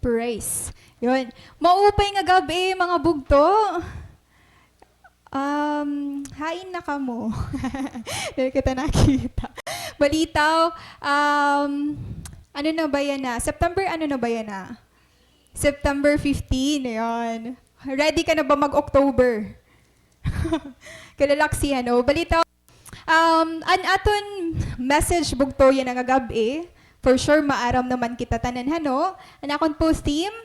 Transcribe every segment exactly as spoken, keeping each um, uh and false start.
Praise. Yun. Maupay nga gab-i, mga bugto. Um, hain na kamo? Diri kita nakita. Balitaw, um, ano na ba yana? September, ano na ba yana? September fifteen, ayan. Ready ka na ba mag-October? Kalalaksihan, no? Balitaw, um, an aton message bugto yana nga gab-i. For sure, maaram naman kita tanan, hano? An akon po theme,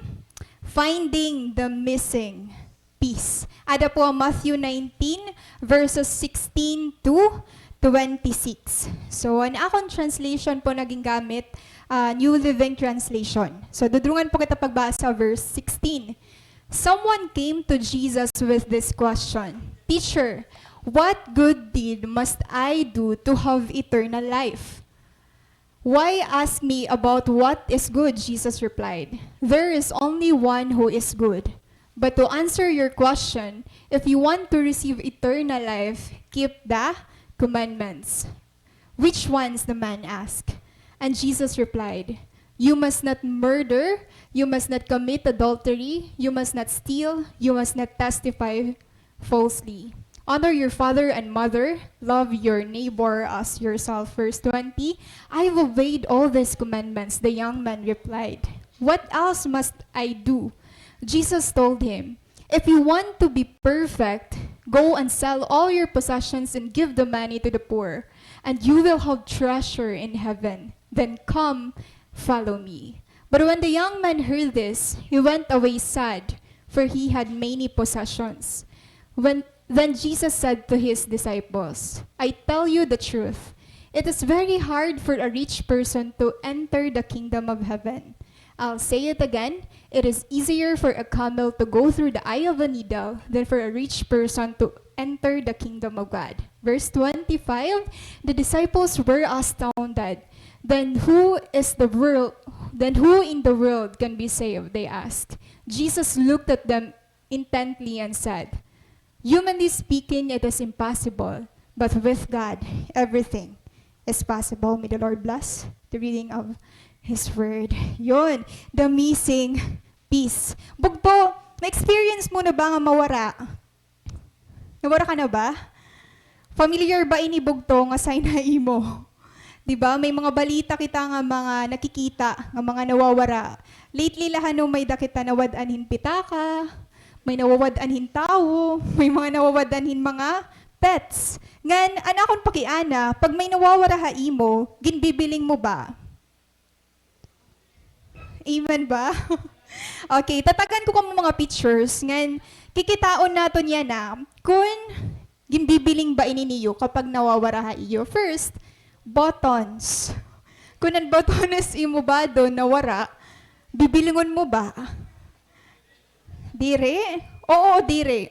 Finding the Missing Piece. Ada po an Matthew nineteen, verses sixteen to twenty-six. So, an akon translation po nga gingamit, ah, New Living Translation. So, dudungan po kita pagbasa verse sixteen. Someone came to Jesus with this question, "Teacher, what good deed must I do to have eternal life?" "Why ask me about what is good?" Jesus replied. "There is only one who is good. But to answer your question, if you want to receive eternal life, keep the commandments." "Which ones?" the man asked. And Jesus replied, "You must not murder, you must not commit adultery, you must not steal, you must not testify falsely. Honor your father and mother, love your neighbor as yourself." Verse twenty, "I've obeyed all these commandments," the young man replied. "What else must I do?" Jesus told him, "If you want to be perfect, go and sell all your possessions and give the money to the poor, and you will have treasure in heaven. Then come, follow me." But when the young man heard this, he went away sad, for he had many possessions. When, then Jesus said to his disciples, "I tell you the truth, it is very hard for a rich person to enter the kingdom of heaven." I'll say it again, it is easier for a camel to go through the eye of a needle than for a rich person to enter the kingdom of God. Verse twenty-five, the disciples were astounded. "Then who is the world, then who in the world can be saved?" they asked. Jesus looked at them intently and said, "Humanly speaking, it is impossible, but with God, everything is possible." May the Lord bless the reading of His Word. Yun, the missing piece. Bugto, na-experience mo na ba nga mawara? Nawara ka na ba? Familiar ba ini, bugto, nga sign ha imo? Di ba? May mga balita kita nga mga nakikita nga mga nawawara. Lately la, hano, may-ada kita nawad-an hin pitaka, may nawawad-an hin tawo, may mga nawawad-an hin mga pets. Ngan, an akon pakiana, pag may nawawara ha imo, ginbibiling mo ba? Amen ba? Okay, tatagan ko kamo mga pictures. Ngan, kikitaon naton yana kon ginbibiling ba ini niyo kapag nawawara ha iyo. First, buttons. Kon an buttons imo bado nawara, bibilingon mo ba? Diri? Oo, diri.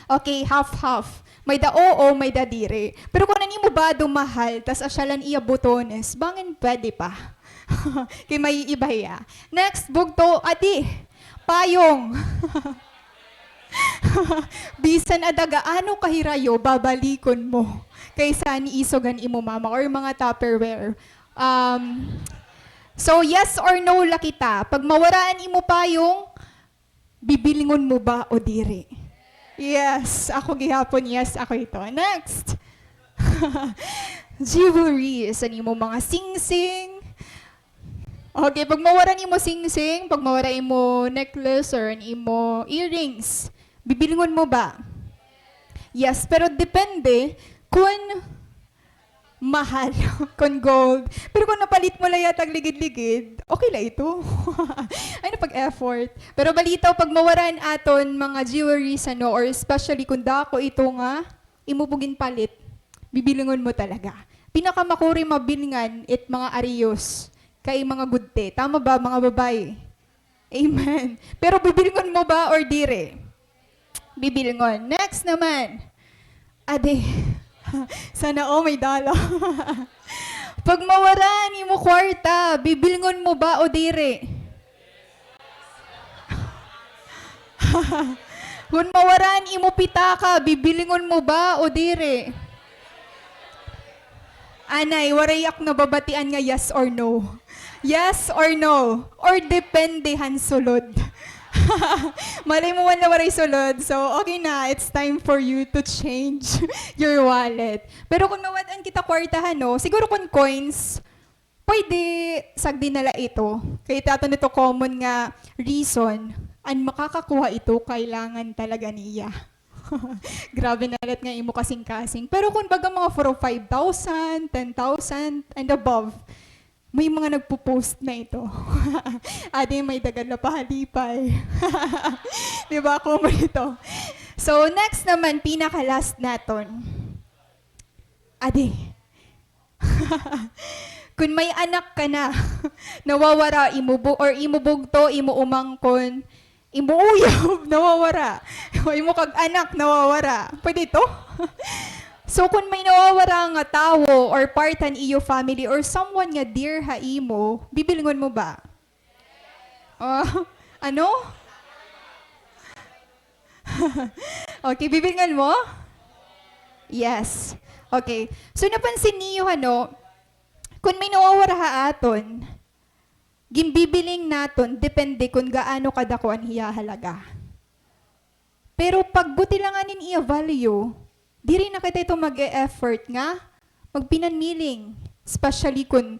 Okay, half-half. May-ada oo, may-ada diri. Pero kon an imo bado mahal, tas asya la an iya butones, bangin pwede pa. Kay may iba hiya. Next, bugto, adi. Payong. Bisan ada gaano kahirayo, babalikon mo. Kay san iisog han imo mama or mga Tupperware. Um, so, yes or no la kita. Pag mawara an imo payong, bibilingon mo ba o diri? Yes, ako gihapon, yes, ako ito. Next. Jewelries, an imo mga singsing. Okay, pag mawara an imo singsing, pag mawara imo necklace or an imo earrings, bibilingon mo ba? Yes, pero depende kun mahal, kon gold. Pero kon napalit mo la yata ligid-ligid, okay la ito. Ay, napag-effort. Pero balitaw, pag mawara an aton mga jewelries, ano, or especially kun dako ito nga imo po ginpalit, bibilingon mo talaga. Pinakamakuri mabilngan it mga ariyos, kay mga gudte. Tama ba, mga babaye? Amen. Pero bibilngon mo ba or diri? Bibilngon. Next naman. Adi. Sana all may dala. Pag mawara an imo kwarta, bibilngon mo ba o diri? Kon mawara an imo pitaka, bibilngon mo ba o diri? Anay, waray ak nababatian nga yes or no. Yes or no? Or depende han sulod? Malay mo man la waray sulod. So, okay na. It's time for you to change your wallet. Pero kun mawad-an kita kwarta, hano, siguro kun coins, pwede sagdi na la ito. Kay ito aton ito common nga reason, an makakakuha ito, kailangan talaga niya. Grabe na lat nga imo kasingkasing. Pero kun baga mga four, five thousand, ten thousand and above, may mga nagpo-post na ito. Adi, may dagan la pahalipay. Di ba? Common ito. So, next naman, pinaka-last naton. Adi. Kun may anak ka na, nawawara imo bu-, or imo bugto, imo umangkon, imo uyab, nawawara. O imo kag-anak, nawawara. Pwede ito? So, kun may nawawara nga tawo or part han iyo family or someone nga dear ha imo, bibilngon mo ba? Oh, ano? Okay, bibilngan mo? Yes. Okay. So, napansin niyo, ano, kun may nawawara ha aton, ginbibiling naton, depende kun gaano kadako an iya halaga. Pero pag buti la nganin iya value, diri na kita ito mag-e-effort nga magpinanmiling, especially kun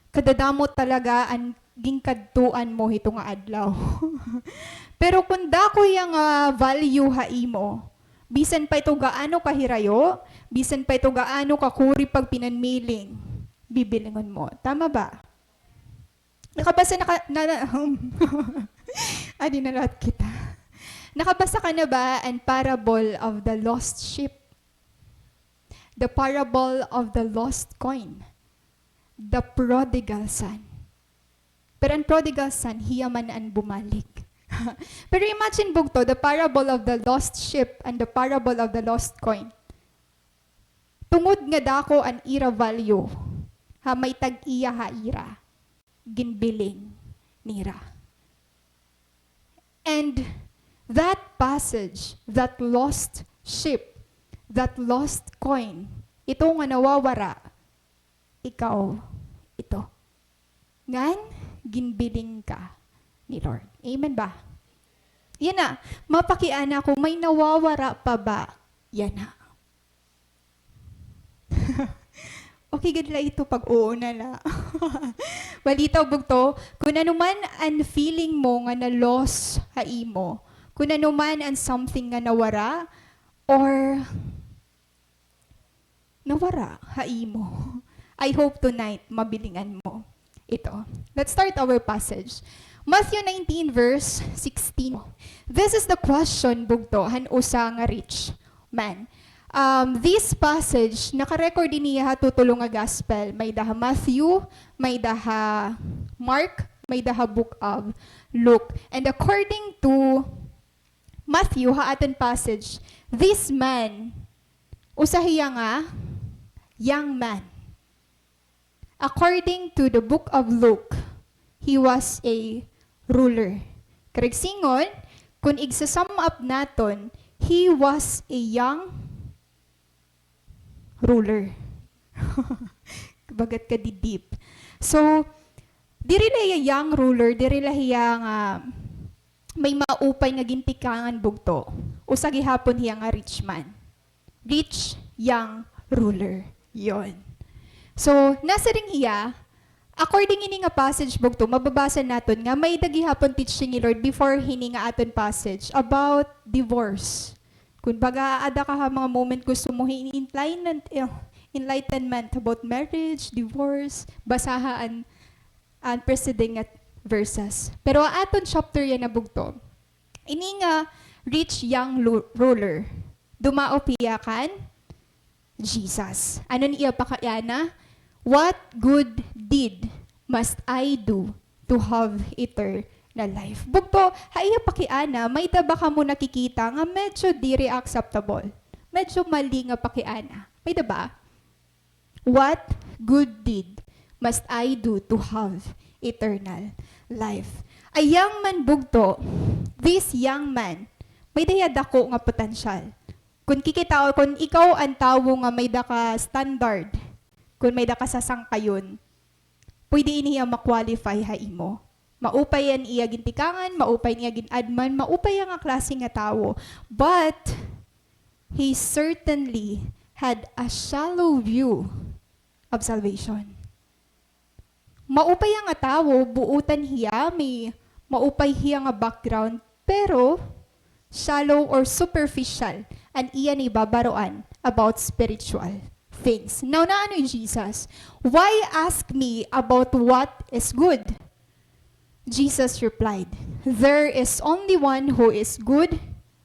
kadadamo talaga an ginkadtuan mo hito nga adlaw. Pero kun dako iya nga value ha imo, bisan pa ito gaano kahirayo, bisan pa ito gaano kakuri pagpinanmiling, bibilingon mo. Tama ba? Nakabasa na ka, na, na, adi na lahat kita. Nakabasa ka na ba an parable of the lost sheep? The parable of the lost coin. The prodigal son. Pero an prodigal son, hiya man an bumalik. Pero imagine, bugto, the parable of the lost sheep and the parable of the lost coin. Tungod nga dako an ira value, ha, may tag-iya ha ira, ginbiling nira. And that passage, that lost sheep, that lost coin, ito nga nawawara, ikaw ito. Ngan ginbiling ka ni Lord. Amen ba? Yana, mapakiana ko, may nawawara pa ba yana? Okay gad la ito pag oo na la. Balitaw, bugto, kun ano man an feeling mo nga na-loss ha imo, kun ano man an something nga nawara, or nawara ha imo, I hope tonight mabilingan mo ito. Let's start our passage. Matthew nineteen, verse sixteen. This is the question, bugto, han usa nga rich man. Um, this passage, naka-record ini ha tutulo nga gospel. May-ada ha Matthew, may-ada ha Mark, may-ada ha Book of Luke. And according to Matthew, ha aton passage, this man, usa hiya nga young man. According to the Book of Luke, he was a ruler. Karuyag sidngon, kun igsa-sum up naton, he was a young ruler. Bagat ka di-deep. So, diri la hiya young ruler, diri la hiya nga may maupay nga gintikangan, bugto. Usa gihapon hiya nga rich man. Rich young ruler. Yon. So, nasiring hiya, according ini nga passage, bugto, mababasa naton nga may-ada gihapon teaching ni Lord before hini nga aton passage about divorce. Kun baga, aada ka ha mga moment gusto mo hin enlightenment, eh, enlightenment about marriage, divorce, basaha an, an preceding nga verses. Pero aton chapter yana, bugto. Ini nga rich young lu-, ruler, dumaop hiya kan Jesus. Ano an iya pakiana? "What good deed must I do to have eternal life?" Bugto, ha iya pakiana, may-ada ba kamo nakikita nga medyo diri acceptable? Medyo mali nga pakiana. May-ada ba? "What good deed must I do to have eternal life?" A young man, bugto, this young man, may-ada hiya dako nga potensyal. Kun kikita, kun ikaw an tawo nga may-ada ka standard, Kon may-ada ka sasangkayon, pwede ini hiya ma-qualify ha imo. Maupay an iya gintikangan, maupay an iya gin-adman, maupay nga klase nga tawo. But he certainly had a shallow view of salvation. Maupay nga tawo, buotan hiya, may maupay hiya nga background, pero shallow or superficial an iya nahibabaroan about spiritual things. Now, naano hi Jesus? "Why ask me about what is good?" Jesus replied, "There is only one who is good,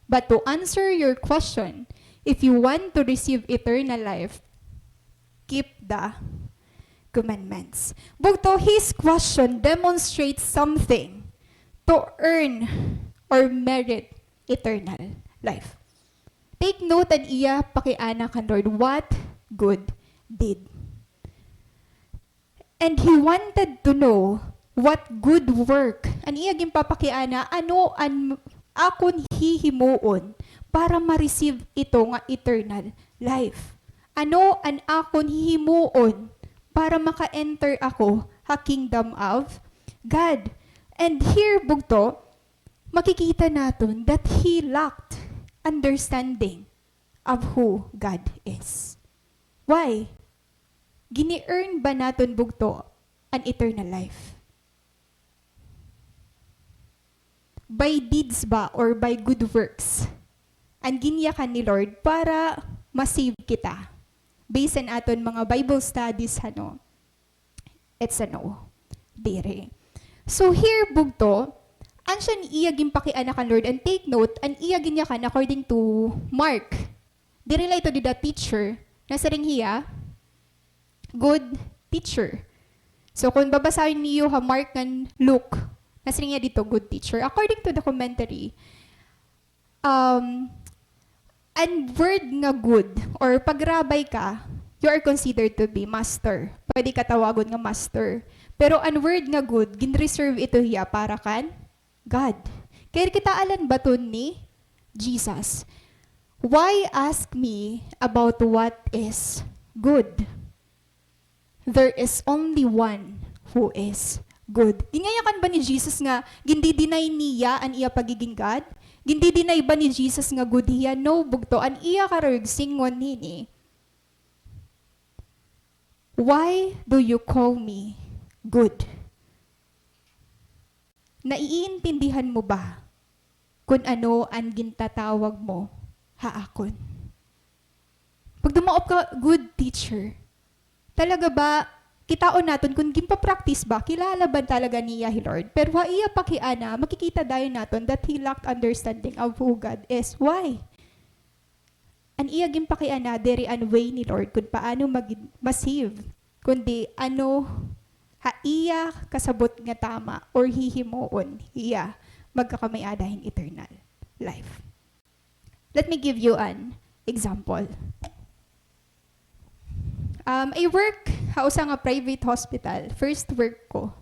but to answer your question, if you want to receive eternal life, keep the commandments." Bugto, his question demonstrates something to earn or merit eternal life. Take note an iya pakiana kan Lord, what good deed. And he wanted to know what good work. An iya ginpapakiana, ano an akon hihimuon para ma-receive ito nga eternal life? Ano an akon hihimuon para maka-enter ako ha kingdom of God? And here, bugto, makikita naton that he lacked understanding of who God is. Why? Gini-earn ba naton, bugto, an eternal life? By deeds ba or by good works an ginyakan ni Lord para ma-save kita? Based han aton mga Bible studies, ano, it's a no. Diri. So here, bugto, an siya an iya ginpakiana kan Lord, and take note, an iya ginyakan according to Mark. Diri la ito dida teacher, nasiring hiya, good teacher. So, kung babasahon niyo ha Mark ngan Luke, nasiring hiya didto, good teacher. According to the commentary, um, an word nga good, or pagrabay ka, you are considered to be master. Pwede ka tawagon nga master. Pero an word nga good, gin-reserve ito hiya para kan God. Kay kita alanbaton ni Jesus. Why ask me about what is good? There is only one who is good. Ginyayakan ba ni Jesus nga gindi-deny niya an iya pagiging God? Gindi-deny ba ni Jesus nga good hiya? No, bugto. An iya karuyag sidngon hini, "Why do you call me good?" Naiintindihan mo ba kun ano an gintatawag mo ha akon? Pag dumaop ka, good teacher, talaga ba, kitaon naton kun ginpa-practice ba, kilala ba talaga niya hi Lord? Pero ha iya pakiana, makikita dayon naton that he lacked understanding of who God is. Why? An iya ginpakiana diri an way ni Lord kun paano magi-, ma-save, kundi ano ha iya kasabot nga tama or hihimuon hiya magkakamay-ada hin eternal life. Let me give you an example. Um, I work ha usa nga private hospital. First work ko.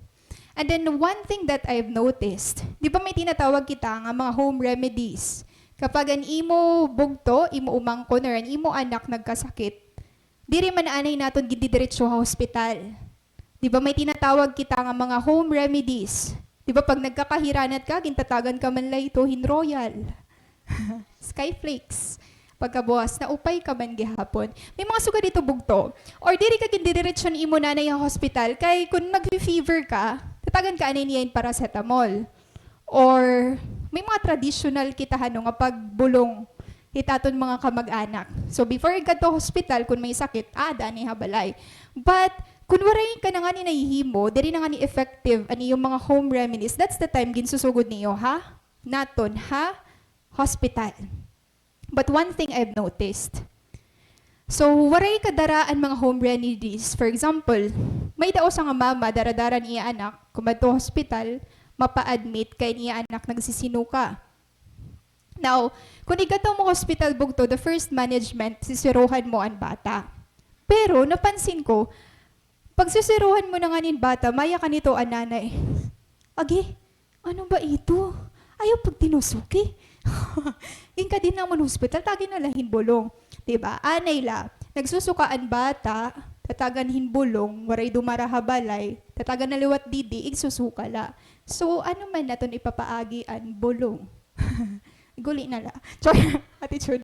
And then, one thing that I've noticed, di ba may tinatawag kita nga mga home remedies? Kapag an imo bugto, imo umangkon, or an imo anak nagkasakit, diri man anay naton gididiretso ha hospital. Di ba may tinatawag kita nga mga home remedies? Di ba pag nagkakahiranat ka, gintatagan ka man la ito hin Royal. Skyflakes. Pagkabuwas, naupay ka man gihapon. May mga sugad ito bugto. Or diri ka gindidiretso ni imo nanay ha hospital, kay kun mag-fever ka, tatagan ka anay niya hin paracetamol. Or may mga traditional kita, hano, nga pagbulong hit aton mga kamag-anak. So, before ikadto hospital, kun may sakit, aada anay ha balay. But, kun waray ka na ngani nahihimo, diri na ngani effective an iyong mga home remedies, that's the time ginsusugod niyo, ha? Naton, ha? Hospital. But one thing I've noticed, so, waray kadara an mga home remedies. For example, may-ada usa nga mama, dara-dara an iya anak, kumadto hospital, mapa-admit kay an iya anak nagsisinuka. Now, kun ikadto mo hospital bugto, the first management, sisiruhan mo an bata. Pero, napansin ko, pag sisiruhan mo na ngani an bata, mayakan ito an nanay. Agi, ano ba ito? Ayaw pagtinusuki. Ginkadena man hospital, tagi na la hin bulong. Di ba? Anay la, nagsusuka an bata, tatagan hin bulong, waray dumara ha balay, tatagan na liwat didi, igsusuka la. So, ano man naton ipapaagi an bulong? Guli na la. Char, attitude.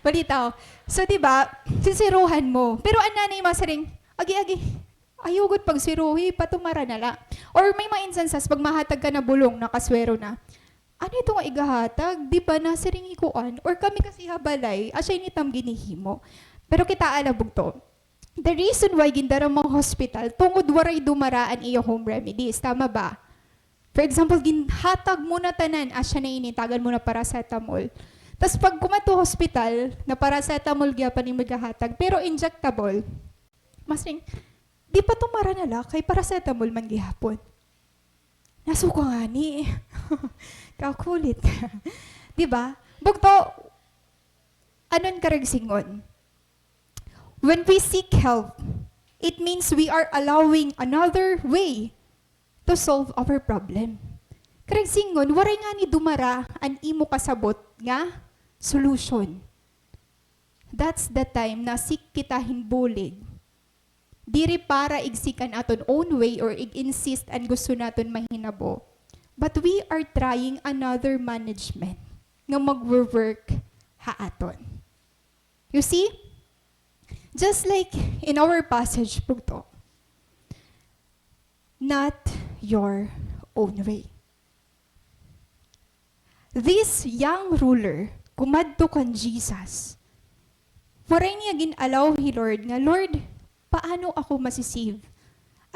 Balitaw. So, di ba, sisiruhan mo. Pero an nanay masiring, agi, agi, ayaw gud pagsiruhi, patumara na la. Or may mga instances, pag mahatag ka na bulong, nakaswero na. Ano ito nga igahatag? Di ba nasiring ikuan? Or kami kasi ha balay, asya ini it am ginhihimo. Pero kitaa la bugto. The reason why gindara mo ha hospital, tungod waray dumara an iya home remedies. Tama ba? For example, ginhatag mo na tanan, asya na ini, tagan mo na paracetamol. Tas pag kumadto hospital, na paracetamol gihapon imo igahatag, pero injectable. Masiring, di patumara na la, kay paracetamol man gihapon. Nasuka ngani. Kakulit. Di ba? Bugto, ano an karuyag sidngon? When we seek help, it means we are allowing another way to solve our problem. Karuyag sidngon, waray ngani dumara an imo kasabot nga solution. That's the time na seek kita hin bulig. Diri para ig-seek an aton own way or ig-insist an gusto naton mahinabo. But we are trying another management nga magwo-work ha aton. You see? Just like in our passage bugto, not your own way. This young ruler kumadto kan Jesus. Waray niya gin-allow hi Lord nga, "Lord, paano ako masi-save?"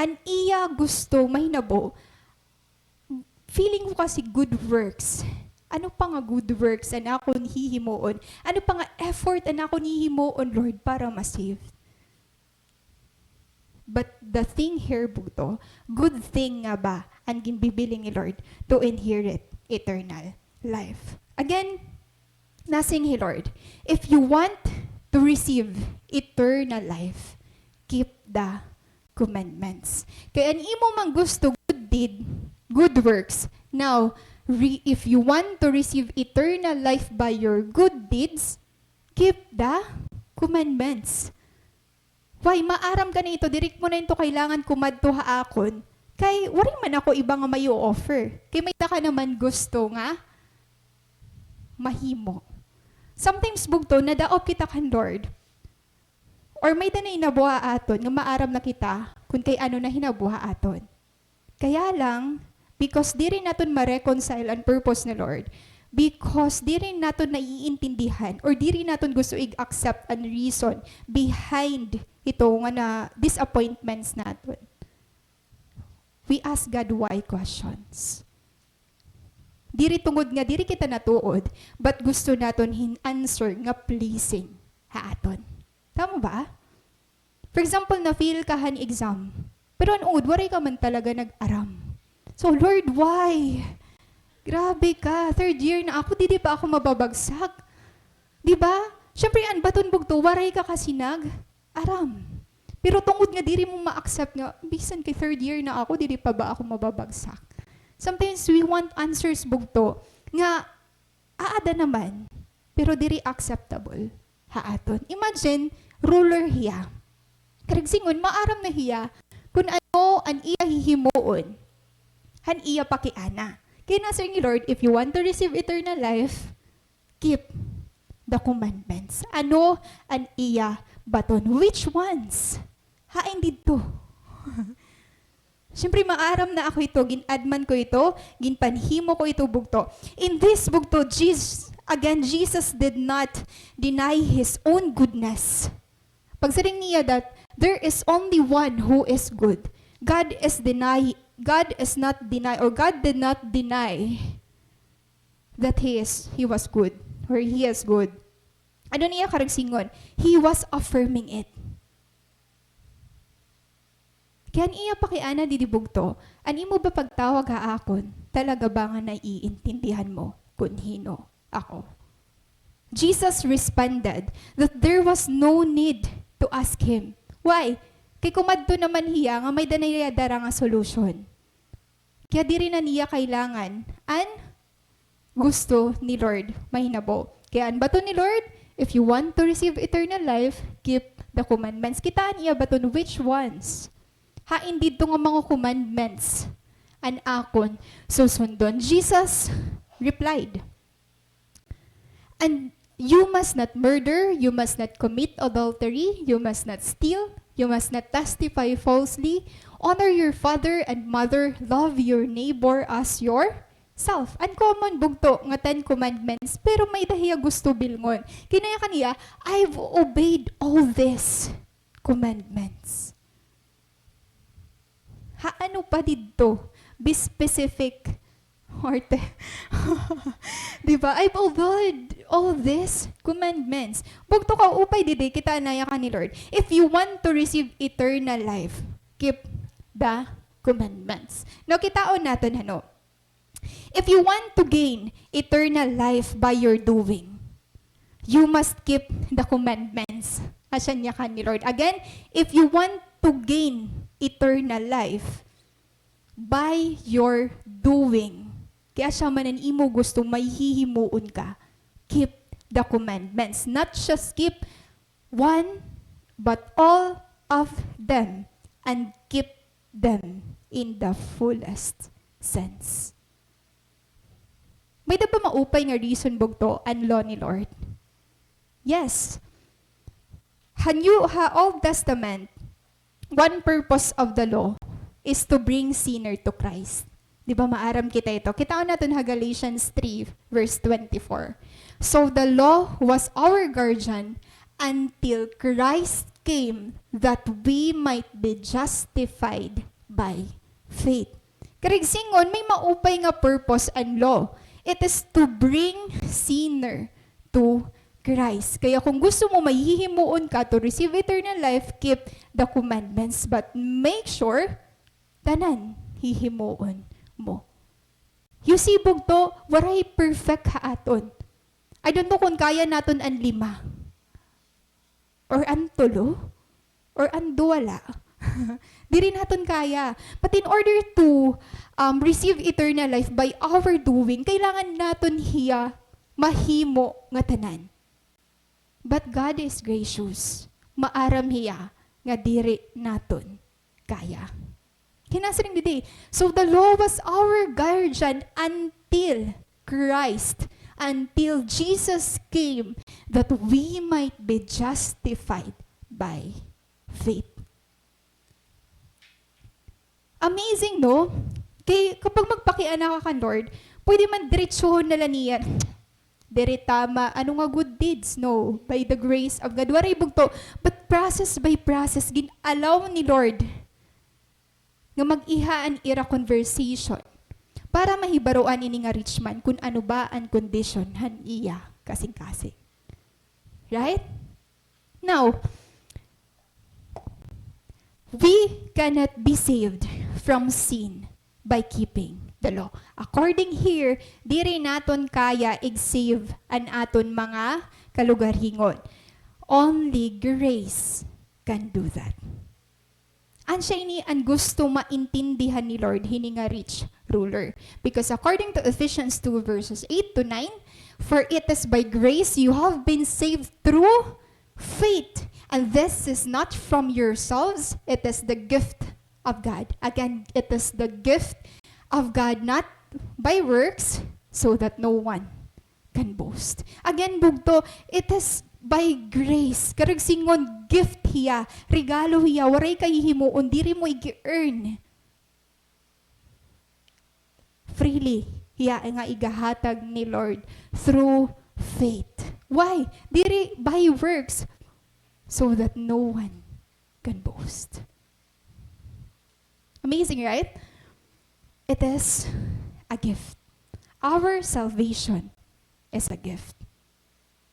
An iya gusto mahinabo, feeling ko kasi good works. Ano pa nga good works an akon hihimuon? Ano pa nga effort an akon hihimuon, Lord, para ma-save? But the thing here, bugto, good thing nga ba an ginbibiling ni Lord to inherit eternal life? Again, nasiring hi Lord, if you want to receive eternal life, keep the commandments. Kay an imo man gusto, good deed, good works. Now, re-, if you want to receive eternal life by your good deeds, keep the commandments. Why? Maaram ka na ito, diri mo na ito kailangan kumadto ha akon. Kay, waray man ako iba nga may offer. Kay may-ada ka naman gusto nga mahimo. Sometimes, bugto, nadaot kita kan Lord. Or may-ada na hinabuha aton nga maaram na kita kun kay ano na hinabuha aton. Kaya lang, because diri naton ma-reconcile an purpose ni Lord, because diri naton naiintindihan, or diri naton gusto ig-accept an reason behind ito nga na disappointments naton, we ask God why questions. Diri tungod nga diri kita natuod, but gusto naton hin answer nga pleasing ha aton. Tama ba? For example, na-fail ka han exam. Pero an ungod, waray ka man talaga nag-aram. So, Lord, why? Grabe ka, third year na ako, didi pa ako mababagsak. Di ba? Siyempre, an baton bugto, waray ka kasi nag-aram. Pero tungod nga diri mo ma-accept nga, bisan kay third year na ako, didi pa ba ako mababagsak? Sometimes we want answers bugto nga aada naman, pero diri acceptable ha aton. Imagine, ruler hiya. Karuyag sidngon, maaram na hiya kun ano an iya hihimuon han iya pakiana. Kay nasiring ni Lord, if you want to receive eternal life, keep the commandments. Ano an iya baton? Which ones? Hain didto? Siyempre, maaram na ako ito, gin-adman ko ito, ginpanhimo ko ito bugto. In this bugto, Jesus, again, Jesus did not deny his own goodness. Pagsiring niya that there is only one who is good. God is deny, God is not deny, or God did not deny that he is, he was good, or he is good. Ano niya karuyag sidngon? He was affirming it. Kay an iya pakiana didi bugto, an imo ba pagtawag ha akon, talaga ba nga naiintindihan mo kun hin-o ako? Jesus responded that there was no need to ask him. Why? Kay kumadto naman hiya nga may-ada na hiya dara nga solusyon. Kaya diri na niya kailangan an gusto ni Lord mahinabo. Kaya an baton ni Lord, If you want to receive eternal life, keep the commandments. Kitaa niya ba ton which ones? Hain didto nga mga commandments an akon susundon? Jesus replied, And you must not murder, you must not commit adultery, you must not steal, you must not testify falsely, honor your father and mother, love your neighbor as yourself. An common bugto nga Ten Commandments, pero may-ada hiya gusto bilngon. Kinaya kaniya, I've obeyed all these commandments. Ha, ano pa didto? Be specific. Arte. Di ba? I've obeyed all these commandments. Bugto ka, upay didi, kitaa niya ka ni Lord. If you want to receive eternal life, keep the commandments. Now, kitaon naton, hano? If you want to gain eternal life by your doing, you must keep the commandments. Asya niya ka ni Lord. Again, if you want to gain eternal life by your doing, kay asya man an imo gusto, may hihimuon ka, keep the commandments. Not just keep one, but all of them, and keep them in the fullest sense. May-ada ba maupay nga reason bugto an law ni Lord? Yes. Ha New, ha Old Testament, one purpose of the law is to bring sinner to Christ. Di ba, maaram kita ito? Kitaon naton ha Galatians three, verse twenty-four. So the law was our guardian until Christ came that we might be justified by faith. Karuyag sidngon, may maupay nga purpose an law. It is to bring sinner to Christ. Kaya kung gusto mo, may hihimuon ka to receive eternal life, keep the commandments, but make sure tanan hihimuon mo. You see, bugto, waray perfect ha aton. I don't know kung kaya naton an lima. Or an tulo? Or an duwa la? Diri naton kaya. But in order to, um, receive eternal life by our doing, kailangan naton hiya mahimo nga tanan. But God is gracious. Maaram hiya nga diri naton kaya. Kinasiring didi. So the law was our guardian until Christ, until Jesus came, that we might be justified by faith. Amazing, no? Kay kapag magpakiana ka kan Lord, pwede man diretsohon na la niya. Diri tama, ano nga good deeds? No, by the grace of God. Waray bugto, but process by process, gin-allow ni Lord nga mag-iha an ira conversation para mahibaroan ini nga rich man kun ano ba an kondisyon han iya kasingkasing. Right? Now, we cannot be saved from sin by keeping the law. According here, diri naton kaya ig-save an aton mga kalugaringon. Only grace can do that. Asya ini an gusto maintindihan ni Lord hini nga rich ruler. Because according to Ephesians two verses eight to nine, "For it is by grace you have been saved through faith, and this is not from yourselves, it is the gift of God." Again, it is the gift of God, not by works, so that no one can boast. Again, bugto, it is by grace. Karuyag sidngon, gift hiya, regalo hiya, waray ka hihimuon, diri mo ig-earn. Freely hiya nga igahatag ni Lord through faith. Why? Diri by works, so that no one can boast. Amazing, right? It is a gift. Our salvation is a gift.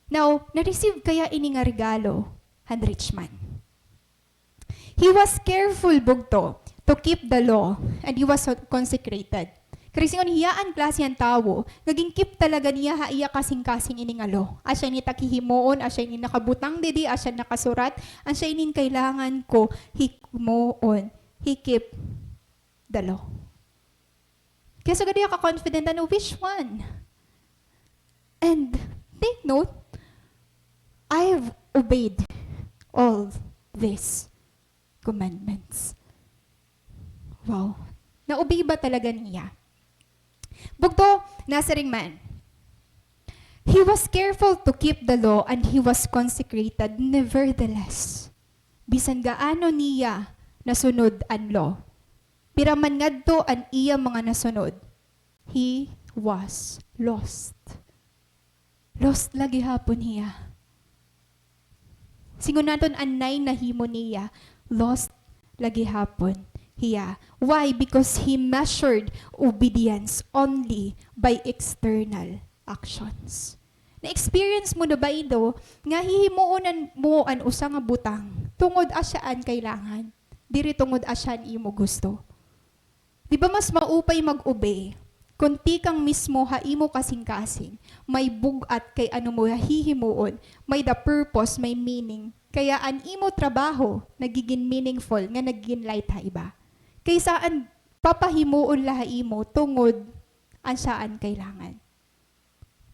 Now, na-receive kaya ini nga regalo han rich man? He was careful, bugto, to keep the law, and he was consecrated. Karuyag sidngon, hiya an klase han tawo nga gin-keep talaga niya ha iya kasingkasing ini nga law. Asya ini it ak hihimuon, asya ini nakabutang didi, asya nakasurat, asya ini an kailangan ko hikmoon. He keep the law. Kaya sugad hiya ka-confident, ano, which one? And take note, "I've obeyed all these commandments." Wow. Na-obey ba talaga niya? Bugto, nasiring man, "He was careful to keep the law and he was consecrated. Nevertheless," bisan gaano niya nasunod an law, pira man ngadto an iya mga nasunod, he was lost. Lost la gihapon hiya. Siring naton an nine nahimo niya, lost la gihapon hiya. Why? Because he measured obedience only by external actions. Na-experience mo na ba ito nga hihimuon mo an usa nga butang tungod asya an kailangan, diri tungod asya an imo gusto? Di ba mas maupay mag-obey kon tikang mismo ha imo kasingkasing, may bug-at kay ano mo hihimuon, may the purpose, may meaning, kaya an imo trabaho nagigin meaningful, nga nagigin light ha iba, kaysa an papahimuon la ha imo tungod an saan kailangan.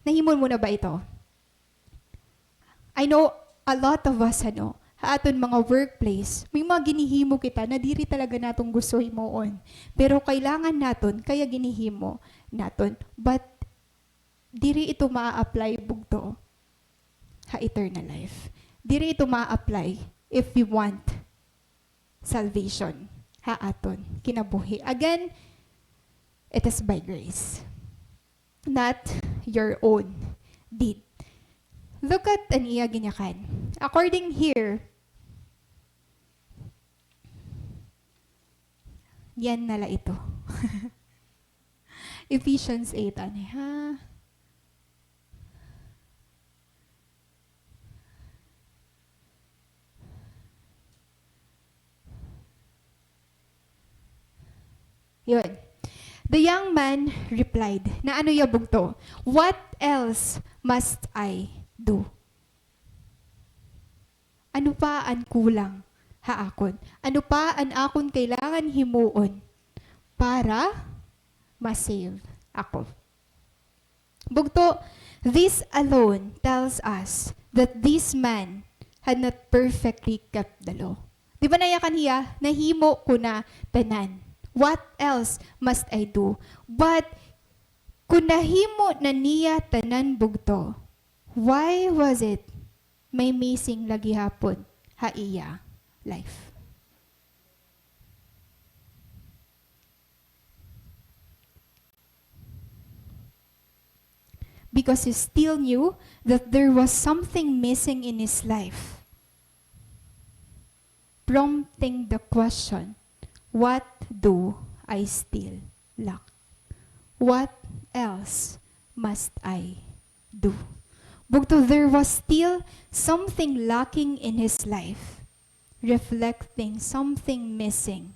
Nahimo mo na ba ito? I know a lot of us, ano, ha aton mga workplace, may mga ginihimo kita na diri talaga naton gusto himuon. Pero kailangan naton, kaya ginihimo naton. But diri ito maa-apply, bugto, ha eternal life. Diri ito maa-apply if we want salvation ha aton kinabuhi. Again, it is by grace, not your own deed. Look at an iya ginyakan. According here, yan na la ito. Ephesians eight, ano, ha? Yun. The young man replied, na ano ya, bugto? "What else must I do?" Ano pa an kulang ha akon? Ano pa an akon kailangan himuon para ma-save ako? Bugto, this alone tells us that this man had not perfectly kept the law. Di ba nayakan hiya, nahimo ko na tanan. What else must I do? But kung nahimo na niya tanan, bugto, why was it may missing la gihapon ha iya life? Because he still knew that there was something missing in his life, prompting the question, "What do I still lack? What else must I do?" Bugto, there was still something lacking in his life, reflecting something missing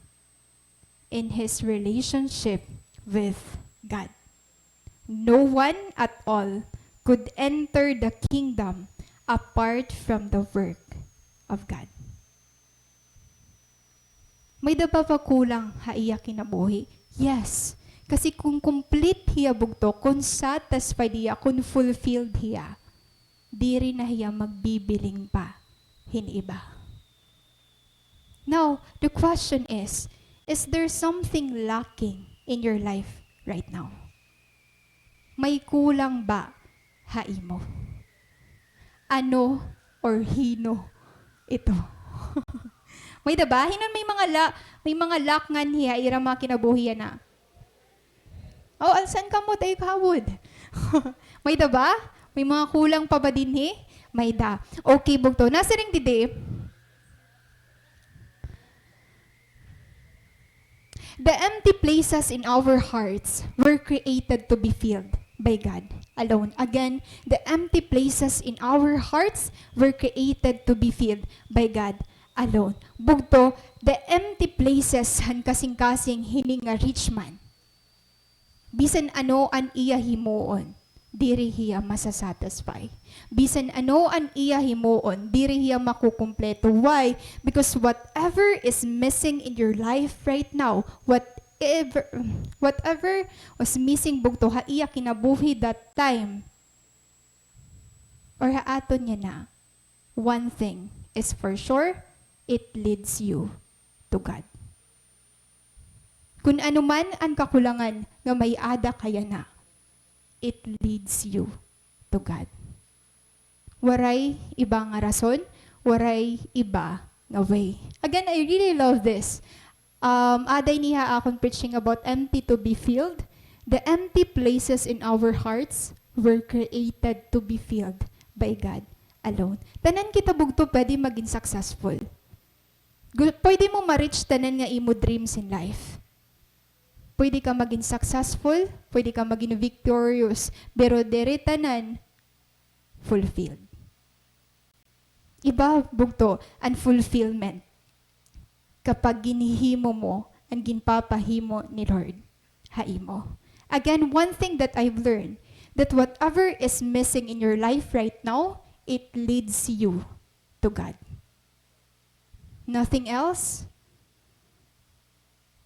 in his relationship with God. No one at all could enter the kingdom apart from the work of God. May-ada pa ba kulang ha iya kinabuhi? Yes. Kasi kung complete hiya, bugto, kung satisfied hiya, kung fulfilled hiya, diri na hiya magbibiling pa hin iba. Now, the question is, is there something lacking in your life right now? May kulang ba ha imo? Ano or hin-o ito? May-ada ba? Hin-o an may mga la-, may mga lack nganhi ha ira mga kinabuhi yana? O, alsan kamo, tay kawod. May-ada ba? May mga kulang pa ba dinhi? May-ada. Okay, bugto. Nasiring didi, the empty places in our hearts were created to be filled by God alone. Again, the empty places in our hearts were created to be filled by God alone. Bugto, the empty places han kasingkasing hini nga rich man. Bisan ano an iya himuon, diri hiya masasatisfy. Bisan ano an iya himuon, diri hiya makukumpleto. Why? Because whatever is missing in your life right now, whatever, whatever was missing, bugto, ha iya kinabuhi that time, or ha aton yana, One thing is for sure, it leads you to God. Kun ano man an kakulangan nga may-ada ka yana, it leads you to God. Waray iba nga rason, waray iba nga way. Again, I really love this. Um, aday niya akon preaching about empty to be filled. The empty places in our hearts were created to be filled by God alone. Tanan kita bugto pwede magin successful. Gu-, pwede mo ma-reach tanan nga imo dreams in life. Pwede ka magin successful, pwede ka magin victorious, pero diri tanan fulfilled. Iba bugto an fulfillment kapag ginhihimo mo an ginpapahimo ni Lord ha imo. Again, one thing that I've learned, that whatever is missing in your life right now, it leads you to God. Nothing else,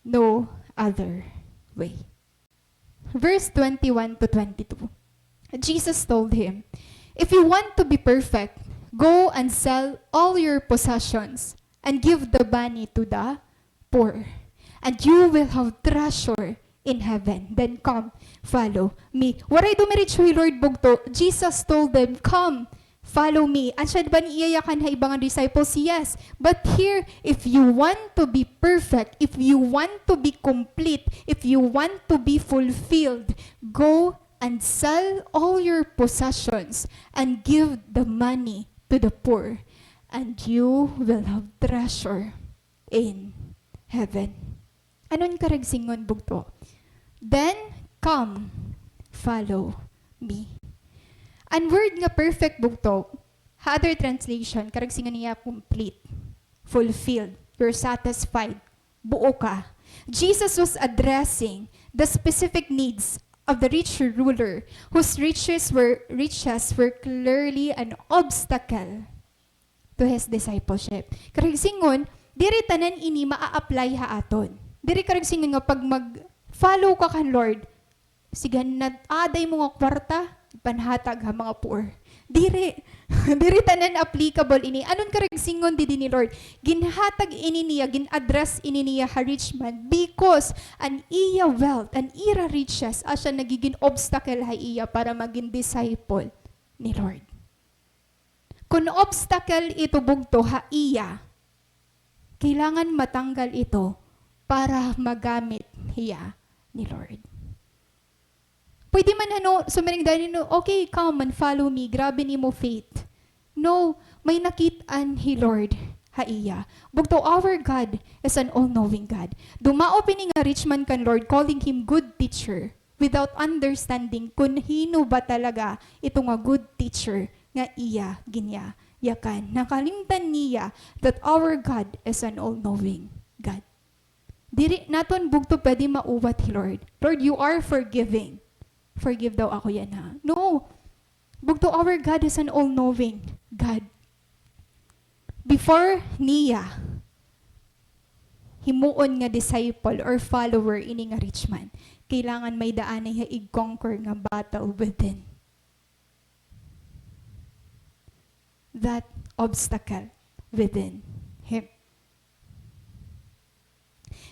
no other way. Verse twenty-one to twenty-two. Jesus told him, "If you want to be perfect, go and sell all your possessions and give the money to the poor, and you will have treasure in heaven. Then come, follow me." Waray dumiretso hi Lord bugto. Jesus told them, "Come, follow me." Asya ba an iya yakan ha iba nga disciples? Yes. But here, if you want to be perfect, if you want to be complete, if you want to be fulfilled, go and sell all your possessions and give the money to the poor, and you will have treasure in heaven. Ano an karuyag sidngon bugto? Then, come, follow me. An word nga perfect bugto, ha other translation, karuyag sidngon niya complete, fulfilled, you're satisfied, buo ka. Jesus was addressing the specific needs of the rich ruler whose riches were, riches were clearly an obstacle to his discipleship. Karuyag sidngon, diri tanan ini maa-apply ha aton. Diri karuyag sidngon nga pag mag-follow ka kan Lord, sige, naaday mo nga kwarta, panhatag ha mga poor. Diri, diri tanan applicable ini. Ano an karuyag sidngon didi ni Lord? Ginhatag ini niya, gin-address ini niya ha rich man because an iya wealth, an ira riches, asya nagigin obstacle ha iya para magin disciple ni Lord. Kun obstacle ito bugto ha iya, kailangan matanggal ito para magamit hiya ni Lord. Pwede man, ano, sumiring dayon, no, "Okay, come and follow me. Grabe an imo faith." No, may nakit-an hi Lord ha iya. Bugto, our God is an all-knowing God. Dumaop ini nga rich man kan Lord, calling him good teacher, without understanding kun hin-o ba talaga ito nga good teacher nga iya ginyayakan. Nakalimtan niya that our God is an all-knowing God. Diri naton bugto pwede mauwat hi Lord. "Lord, you are forgiving. Forgive daw ako yana." No. Bugto, our God is an all-knowing God. Before niya himuon nga disciple or follower ini nga rich man, kailangan may-ada anay ha ig-conquer nga battle within. That obstacle within him.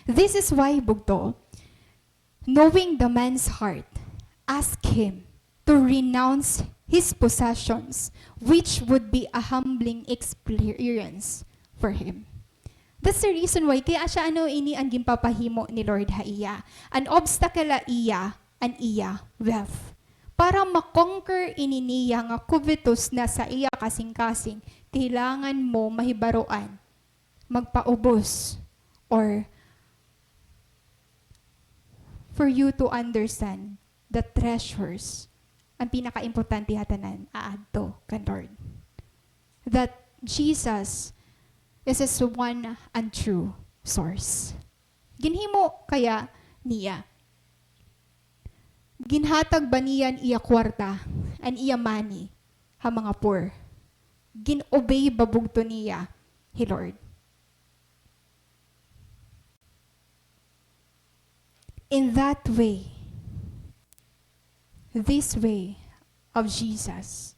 This is why, bugto, knowing the man's heart, ask him to renounce his possessions, which would be a humbling experience for him. That's the reason why, kay asya, ano, ini an ginpapahimo ni Lord ha iya. An obstacle ha iya, an iya wealth. Para ma-conquer ini niya nga covetous na sa iya kasingkasing, kailangan mo mahibaroan magpaubos, or for you to understand the treasures, an pinakaimportante ha tanan, aadto kan Lord. That Jesus is his one and true source. Ginhimo kaya niya? Ginhatag ba niya an iya kwarta, an iya money, ha mga poor? Gin-obey ba bugto niya hi Lord? In that way, this way of Jesus,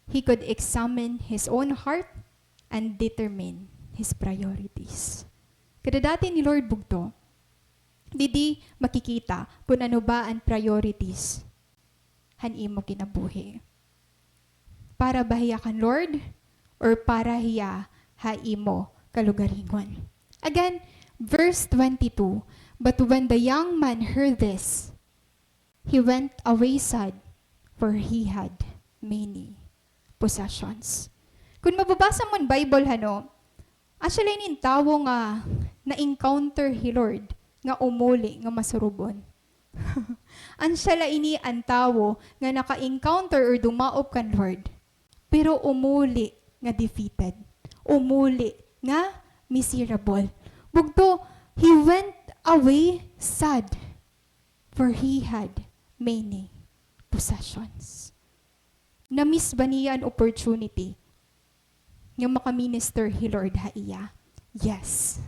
He could examine his own heart and determine his priorities. Kadadati ni Lord bugto, didi makikita kun ano ba an priorities han imo kinabuhi. Para ba hiya kan Lord or para hiya ha imo kalugaringon? Again, verse twenty-two, "But when the young man heard this, he went away sad, for he had many possessions." Kun mababasa mo an Bible, hano, asya la ini an tawo nga na-encounter hi Lord nga umuli nga masurubon. Asya la ini an tawo nga naka-encounter or dumaop kan Lord, pero umuli nga defeated, umuli nga miserable. Bugto, he went away sad, for he had many possessions. Na-miss ba niya an opportunity nga maka-minister hi Lord ha iya? Yes.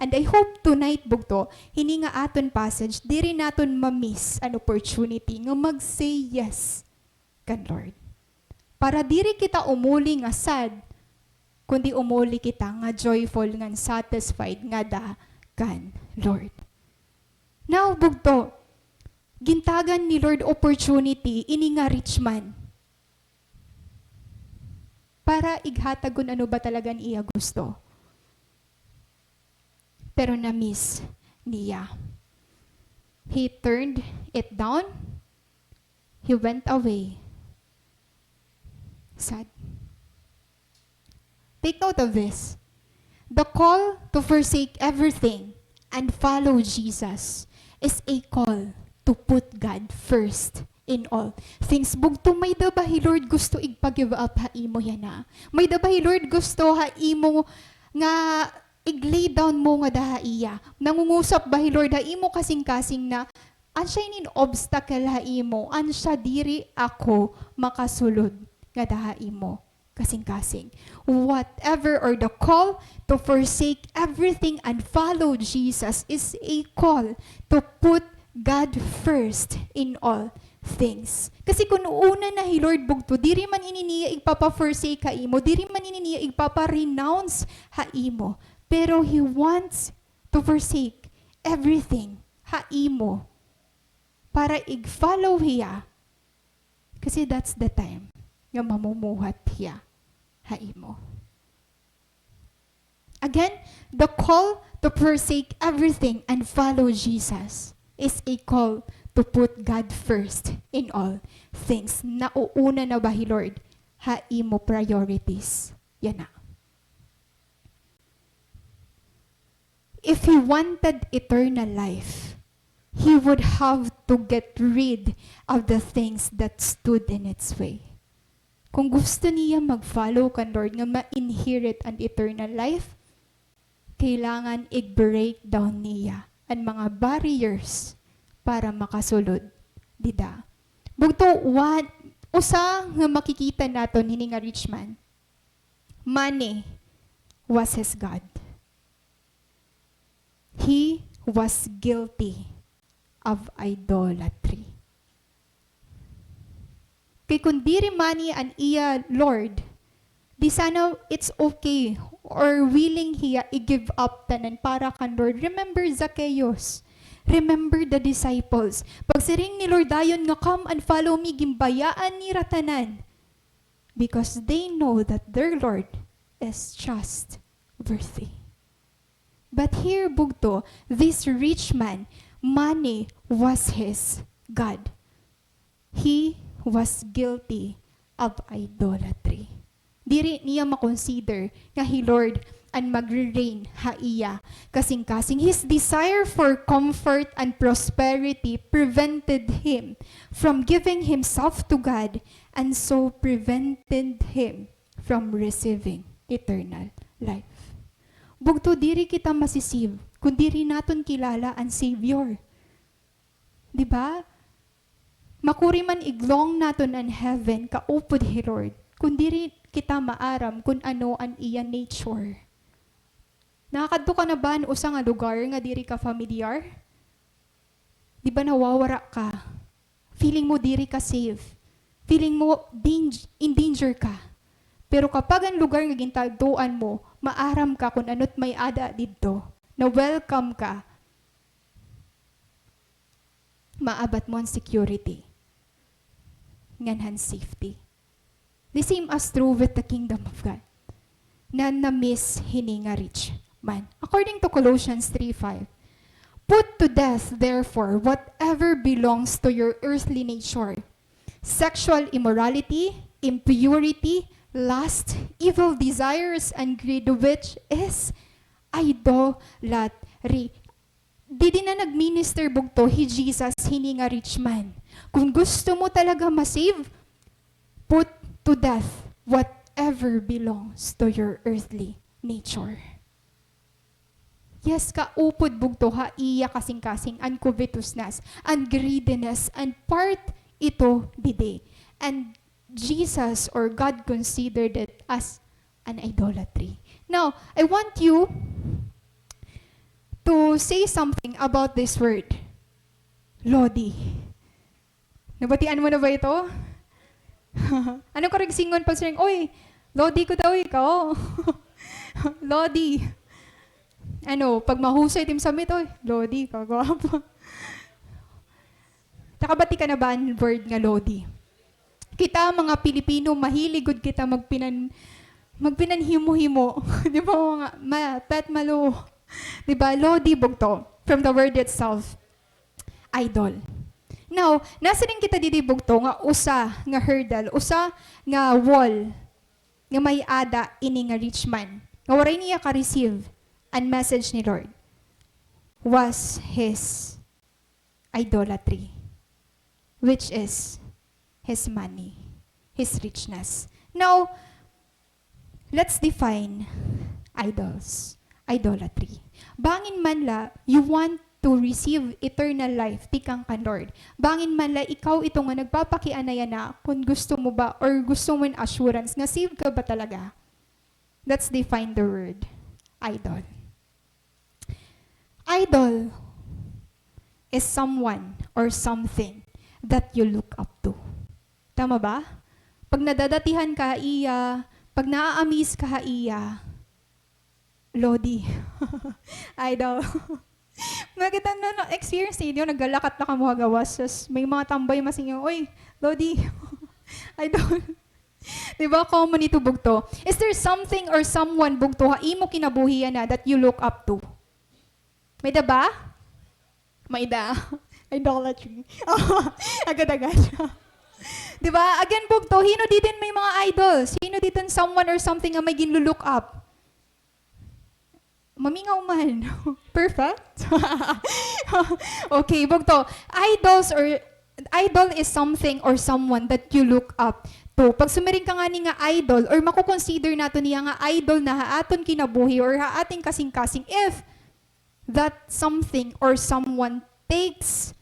And I hope tonight, bugto, hini nga aton passage, diri naton ma-miss an opportunity nga mag-say yes kan Lord. Para diri kita umuli nga sad, kundi umuli kita nga joyful ngan satisfied ngada kan Lord. Now, bugto, gintagan ni Lord opportunity ini nga rich man para ighatag kun ano ba talaga an iya gusto. Pero na-miss niya. He turned it down. He went away sad. Take note of this. The call to forsake everything and follow Jesus is a call to put God first in all things. Bugto, may-ada ba hi Lord gusto igpa-give up ha imo yana? May-ada ba hi Lord gusto ha imo nga ig-lay down mo ngada ha iya? Nangungusap ba hi Lord ha imo kasingkasing na, asya ini an obstacle ha imo, asya diri ako makasulod ngada ha imo kasingkasing? Whatever, or the call to forsake everything and follow Jesus is a call to put God first in all things. Kasi kun una na hi Lord bugto, diri man ini niya igpapa-forsake ha imo, diri man ini niya igpapa-renounce ha imo. Pero He wants to forsake everything ha imo para ig-follow hiya. Kasi that's the time nga mamumuhat hiya ha imo. Again, the call to forsake everything and follow Jesus is a call to put God first in all things. Nauuna na ba hi Lord ha imo priorities? Yana. If he wanted eternal life, he would have to get rid of the things that stood in its way. Kung gusto niya mag-follow kan Lord nga ma-inherit an eternal life, kailangan i-break down niya an mga barriers para makasulod dida. Bugto, one, usa nga makikita naton hini nga rich man, money was his god. He was guilty of idolatry. Kay kun diri money an iya Lord, di sana it's okay or willing hiya i-give up tanan para kan Lord. Remember Zacchaeus. Remember the disciples. Pagsiring ni Lord dayon nga, "Come and follow me," ginbayaan nira tanan. Because they know that their Lord is trustworthy. But here, bugto, this rich man, money was his god. He was guilty of idolatry. Diri niya ma-consider nga hi Lord an magre-reign ha iya kasingkasing. His desire for comfort and prosperity prevented him from giving himself to God, and so prevented him from receiving eternal life. Bugto, diri kita masi-save kun diri naton kilala an Savior. Di ba? Makuri man ig-long naton an heaven, kaupod hi Lord, kun diri kita maaram kun ano an iya nature. Nakakadto ka na ba han usa nga lugar nga diri ka familiar? Di ba nawawara ka? Feeling mo diri ka safe. feeling mo dang-, in danger ka. Pero kapag an lugar nga gintagtuan mo, maaram ka kun ano't may-ada didto, na-welcome ka, maabat mo an security ngan han safety. The same as true with the kingdom of God. Na na-miss hini nga rich man. According to Colossians three five, "Put to death, therefore, whatever belongs to your earthly nature: sexual immorality, impurity, lust, evil desires, and greed, which is idolatry." Didi na nag-minister bugto hi Jesus hini nga rich man. Kun gusto mo talaga ma-save, put to death whatever belongs to your earthly nature. Yes, kaupod bugto ha iya kasingkasing an covetousness, an greediness, an part ito didi. And Jesus or God considered it as an idolatry. Now, I want you to say something about this word, lodi. Nabatian mo na ba ito? Ano ka rin singon pag siring, "Oy, lodi ko daw ikaw." Lodi. Ano, pag mahusay it im submit, "Oy, lodi, kagwapo." Nakabati ka na ba an word nga lodi? Kita, mga Pilipino, mahilig gud kita magpinan-, magpinanhimo-himo. Di ba, mga ma-, pet malo? Di ba? Lodi bugto, from the word itself, idol. Now, nasiring kita didi bugto nga usa nga hurdle, usa nga wall nga may-ada ini nga rich man, nga waray niya ka-receive an message ni Lord, was his idolatry, which is his money, his richness. Now, let's define idols, idolatry. Bangin man la, you want to receive eternal life tikang kan Lord. Bangin man la, ikaw ito nga nagpapakiana yana kun gusto mo ba or gusto mo an assurance nga save ka ba talaga. Let's define the word idol. Idol is someone or something that you look up to. Tama ba? Pag nadadatihan ka ha iya, pag naa-amaze ka ha iya, lodi. Idol. Nakita na, na-experience niyo, naggalakat na kamo ha gawas, tas may mga tambay masingil, "Oy, lodi." Idol. Di ba, common ito bugto? Is there something or someone bugto ha imo kinabuhi yana that you look up to? May-ada ba? May-ada. Idolatry. Agad-agad. Di ba? Again, bugto, hin-o didin may mga idols? Hin-o didin someone or something nga may ginlu-look up? Mamingaw man. Perfect? Okay, bugto. Idols or, idol is something or someone that you look up to. Pag sumiring ka ngani nga idol, or mako-consider naton hiya nga idol na ha aton kinabuhi or ha aton kasingkasing, if that something or someone takes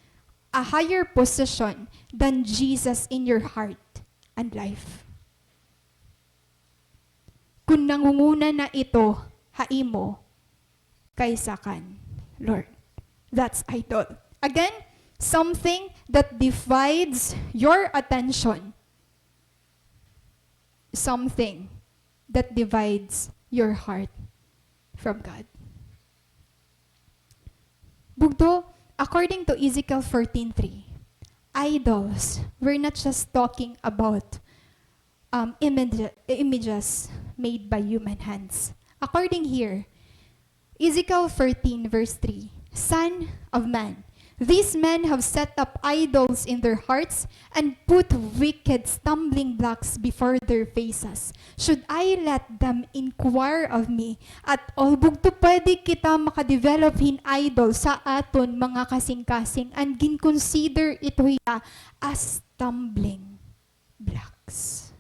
a higher position than Jesus in your heart and life. Kun nangunguna na ito ha imo kaysa kan Lord. That's idol. Again, something that divides your attention. Something that divides your heart from God. Bugto, according to Ezekiel fourteen three, idols, we're not just talking about, um, image-, images made by human hands. According here, Ezekiel fourteen verse three, "Son of man, these men have set up idols in their hearts and put wicked stumbling blocks before their faces. Should I let them inquire of me at all?" Bugto, pwede kita makadevelop hin idol sa aton mga kasingkasing, and gin-consider ito hiya as stumbling blocks.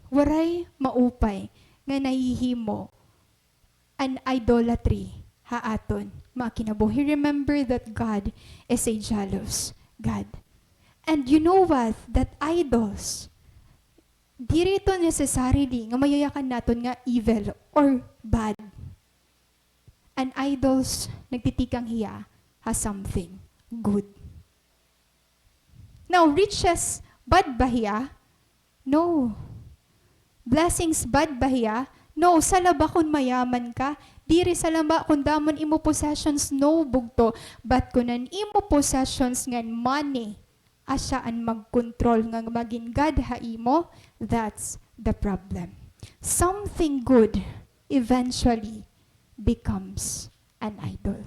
Waray maupay nga nahihimo an idolatry ha aton mga kinabuhi. Remember that God is a jealous God. And you know what? That idols, diri ito necessarily nga mayayakan naton nga evil or bad. An idols nagtitikang hiya ha something good. Now, riches bad ba hiya? No. Blessings bad ba hiya? No. Sala ba kon mayaman ka? Diri sala ba kon damo an imo possessions? No, bugto. But kon an imo possessions ngan money, asya an magkontrol nga magin god ha imo, that's the problem. Something good eventually becomes an idol.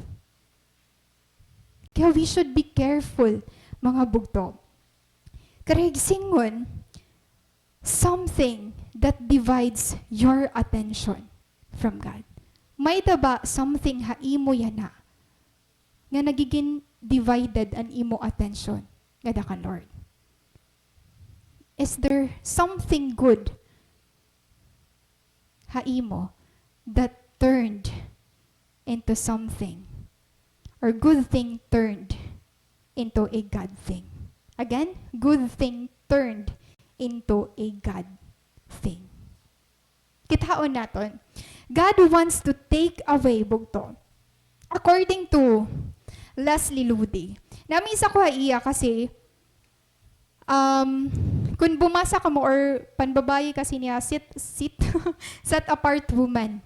Kaya we should be careful, mga bugto. Karuyag sidngon, something that divides your attention from God. May-ada ba something ha imo yana nga nagigin divided an imo attention ngada kan Lord? Is there something good ha imo that turned into something, or good thing turned into a God thing? Again, good thing turned into a God thing. Kitaon naton. God wants to take away, bugto. According to Leslie Ludy, na-amaze ako ha iya kasi, um, kon bumasa kamo or panbabayi kasi niya, sit, sit, Set Apart Woman,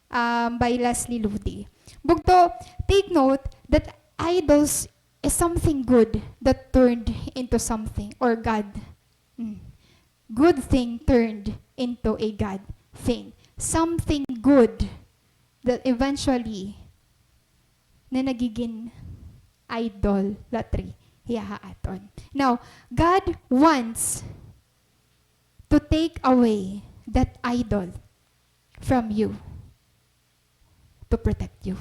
um, by Leslie Ludy. Bugto, take note that idols is something good that turned into something, or God. Mm. Good thing turned into a God thing. Something good that eventually na nagigin idolatry hiya ha aton. Now, God wants to take away that idol from you to protect you.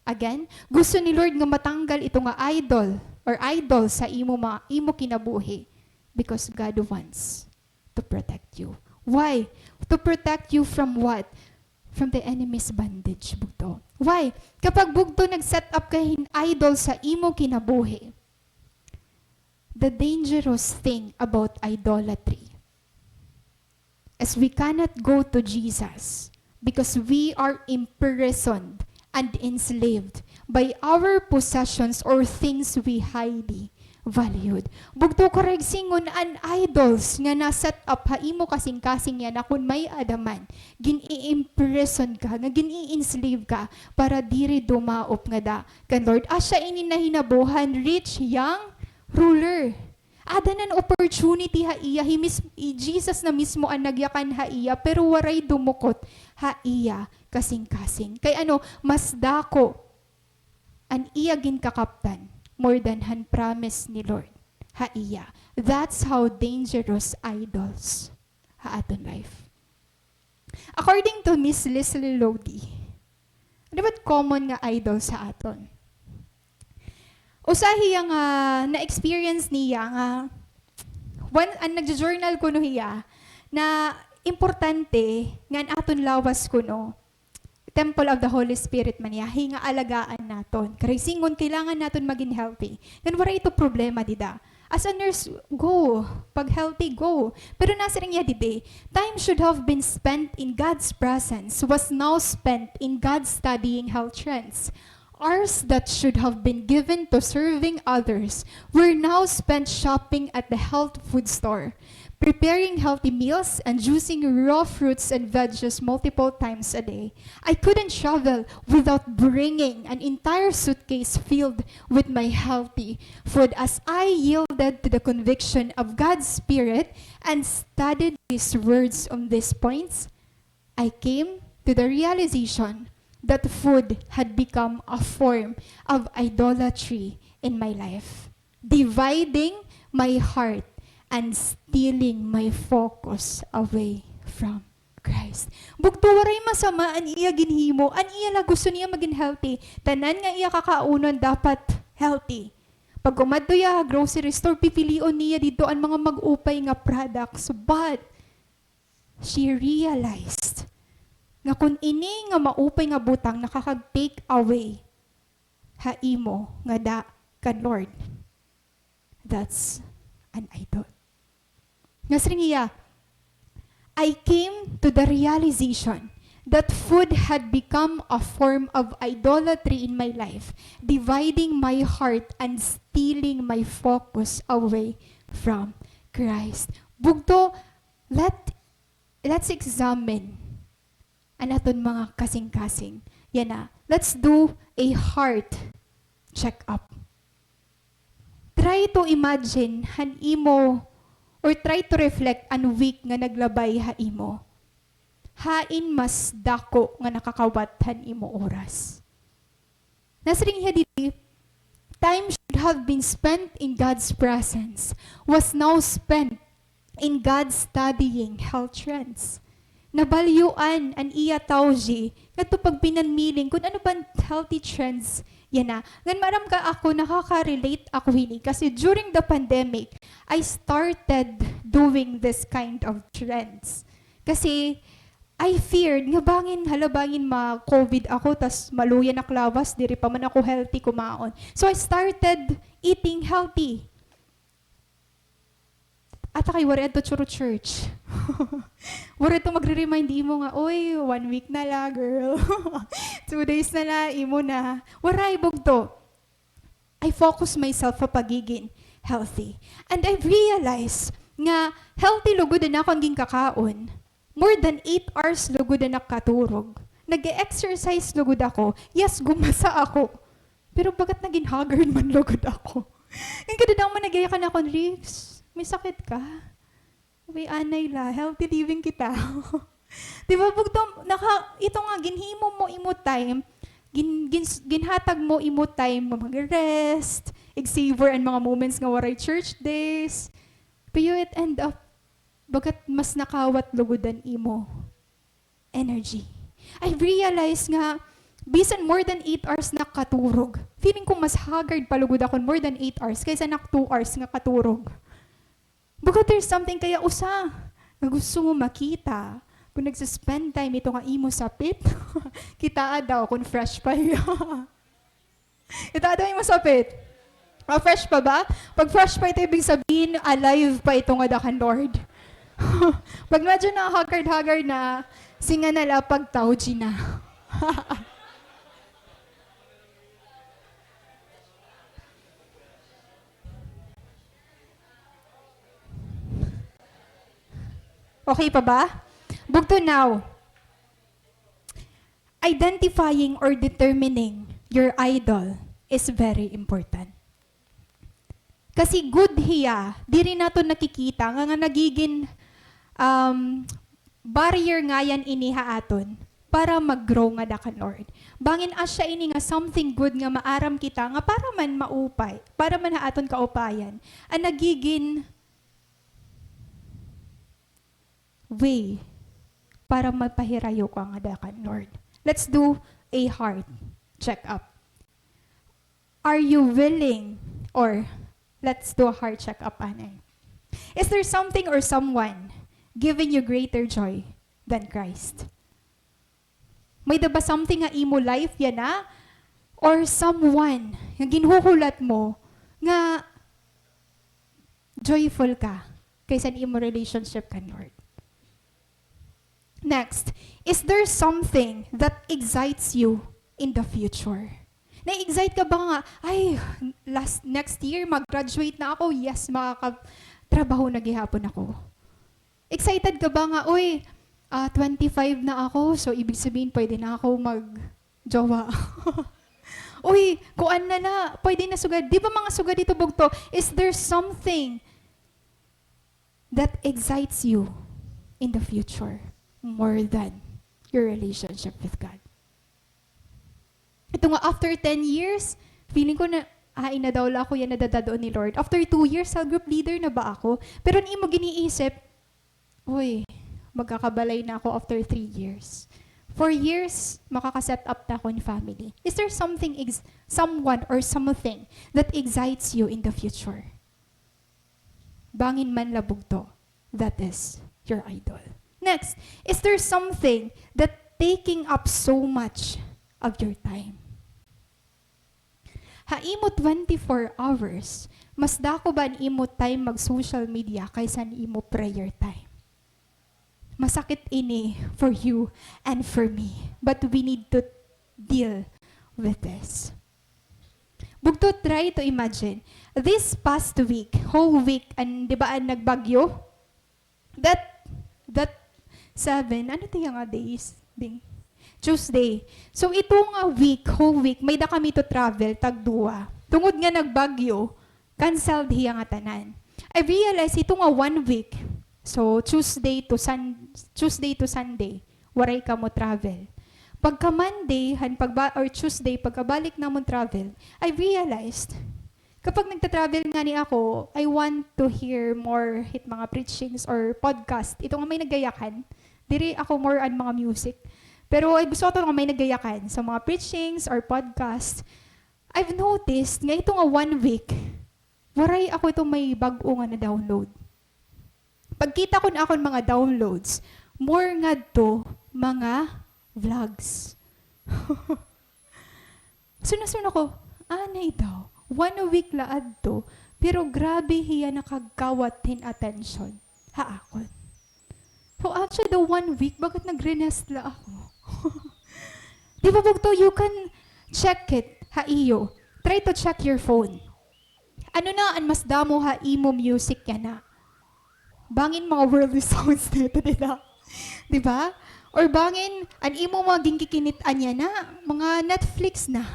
Again, gusto ni Lord nga matanggal ito nga idol or idol sa imo ma-, imo kinabuhi, because God wants to protect you. Why? To protect you from what? From the enemy's bondage, bugto. Why? Kapag bugto nag-set up ka hin idol sa imo kinabuhi, the dangerous thing about idolatry is we cannot go to Jesus because we are imprisoned and enslaved by our possessions or things we highly valued. Bugto, karuyag sidngon, an idols nga na-set up ha imo kasingkasing yana, kon may-ada man, gin-i-imprison ka, nga gin-i-enslave ka para diri dumaop ngada kan Lord. Asya ini nahinabo han rich young ruler. Aada na an opportunity ha iya, he mis-, i-, Jesus na mismo an nagyakan ha iya, pero waray dumukot ha iya kasingkasing. Kay ano, mas dako an iya ginkakaptan more than han promise ni Lord ha iya. That's how dangerous idols ha aton life. According to Miss Leslie Ludy, ano ba common nga idol sa aton? Usa hiya nga na-experience niya nga, one, an nagjo-journal kuno hiya, na importante nga an aton lawas kuno, temple of the Holy Spirit man hiya, hiya nga alagaan naton. Karuyag sidngon, kailangan naton magin healthy. Ngan waray ito problema dida. As a nurse, go. Pag healthy, go. Pero nasiring hiya didi, time should have been spent in God's presence was now spent in God's studying health trends. Hours that should have been given to serving others were now spent shopping at the health food store, preparing healthy meals and juicing raw fruits and veggies multiple times a day. I couldn't travel without bringing an entire suitcase filled with my healthy food. As I yielded to the conviction of God's Spirit and studied His words on these points, I came to the realization that food had become a form of idolatry in my life, dividing my heart and stealing my focus away from Christ. Bugto, waray masama an iya ginhimo, an iya la gusto niya magin healthy. Tanan nga iya kakaunon dapat healthy. Pag umadto hiya ha grocery store, pipilion niya didto an mga mag-upay nga products. But she realized nga kon ini nga maupay nga butang nakakag-take away ha imo ngada kan Lord, that's an idol. Nasiring hiya, I came to the realization that food had become a form of idolatry in my life, dividing my heart and stealing my focus away from Christ. Bugto, let, let's examine an aton mga kasingkasing. Yana, let's do a heart check-up. Try to imagine han imo, or try to reflect an week nga naglabay ha imo. Hain mas dako nga nakakawat han imo oras? Nasiring hiya didi, time should have been spent in God's presence was now spent in God's studying health trends. Nabalyuan an iya tawji ngadto pagpinanmiling kun ano ba an healthy trends yana. Ngan maaram ka ako, nakaka-relate ako hini kasi during the pandemic, I started doing this kind of trends. Kasi I feared nga bangin, hala, bangin ma-COVID ako, tas maluya na ak lawas, diri pa man ako healthy kumaon. So I started eating healthy. Ata kay waray adto churu church. Waray adto magre-remind imo nga, "Uy, one week na la, girl." Two days na la, imo na. Waray, bugto. I focus myself ha pagigin healthy. And I realize nga healthy lugod an akon ginkakaon. More than eight hours lugod an ak katurog. Nag-e-exercise lugod ako. Yes, gumasa ako. Pero bagat nagin haggard man lugod ako. Ngan kadadaw man nagyayakan akon, "Rix, may sakit ka?" Uy, anay la, healthy living kita. Di ba, bugto, naka-, ito nga, ginhimo mo imo time, gin-, gin-, ginhatag mo imo time nga mag-rest, ig-savor an mga moments nga waray church days. Pero it end up, bagat mas nakawat lugod an imo energy. I realize nga, bisan more than eight hours na katurog, feeling ko mas haggard pa lugod ako more than eight hours kaysa nak two hours nga katurog. Baka there's something kaya usa nga gusto mo makita. Kung nagsispend time ito nga imo sapit, kitaa daw kung fresh pa hiya. Kitaa daw imo sapit. Ah, fresh pa ba? Pag fresh pa ito, ibig sabihin, alive pa ito ngada kan Lord. Pag medyo na haggard-haggard na, singa na la, pagtawji na. Okay pa ba? Bugto, now, identifying or determining your idol is very important. Kasi good hiya, diri naton nakikita nga, nga nagigin, um, barrier ngayan ini ha aton para mag-grow ngada kan Lord. Bangin asya ini nga something good nga maaram kita nga para man maupay, para man ha aton kaupayan, an nagigin way para magpahirayo ka ngada kan Lord. Let's do a heart check-up. Are you willing, or let's do a heart check-up, anay. Is there something or someone giving you greater joy than Christ? May-ada ba something ha imo life yana, or someone nga ginhuhulat mo nga joyful ka kaysa an imo relationship kan Lord? Next, is there something that excites you in the future? Na-excite ka ba nga, "Ay, last, next year, mag-graduate na ako. Yes, makakatrabaho na gihapon ako." Excited ka ba nga, "Uy, ah, twenty-five na ako, so ibig sabihin pwede na ako magjowa." "Uy, kuan na la, pwede na sugad." Di ba mga sugad ito, bugto? Is there something that excites you in the future more than your relationship with God? Ito nga, after ten years, feeling ko na, "Ay, na daw la ako yana dadad-on ni Lord." After two years, cell group leader na ba ako? Pero an imo giniisip, "Uy, magkakabalay na ako after three years. Four years, makaka-set up na ako hin family." Is there something, ex-, someone or something that excites you in the future? Bangin man la, bugto, that is your idol. Next, is there something that taking up so much of your time? Ha imo twenty-four hours, mas dako ba an imo time mag-social media kaysa an imo prayer time? Masakit ini for you and for me. But we need to deal with this. Bugto, try to imagine. This past week, whole week, an, di ba, an nagbagyo? That, that seven, ano it iya nga days? Ding. Tuesday. So, ito nga week, whole week, may-ada kami to travel, tagduwa. Tungod nga nagbagyo, canceled hiya nga tanan. I realize, ito nga one week, so, Tuesday to Sun-, Tuesday to Sunday, waray kamo travel. Pagka Monday, han pagba-, or Tuesday, pagkabalik namon travel, I realized, kapag nagta-travel ngani ako, I want to hear more hit mga preachings or podcast. Ito nga may naggayakan. Diri ako more on mga music. Pero ay gusto ko ito nga may naggayakan. So, mga preachings or podcast. I've noticed nga ito nga one week, waray ako ito may bag-o nga na-download. Pagkita ko na akon mga downloads, more ngadto mga vlogs. Suna-suna ko, anay daw, one week la adto, pero grabe hiya nakagkawat hin atensyon ha akon. So, actually, the one week, bagat nag-rest la ako. Di ba, bugto, you can check it ha iyo. Try to check your phone. Ano na an mas damo ha imo music yana? Bangin mga worldly sounds na ito, di ba? Di ba? Or bangin, an imo mga ginkikinit-an yana, mga Netflix na.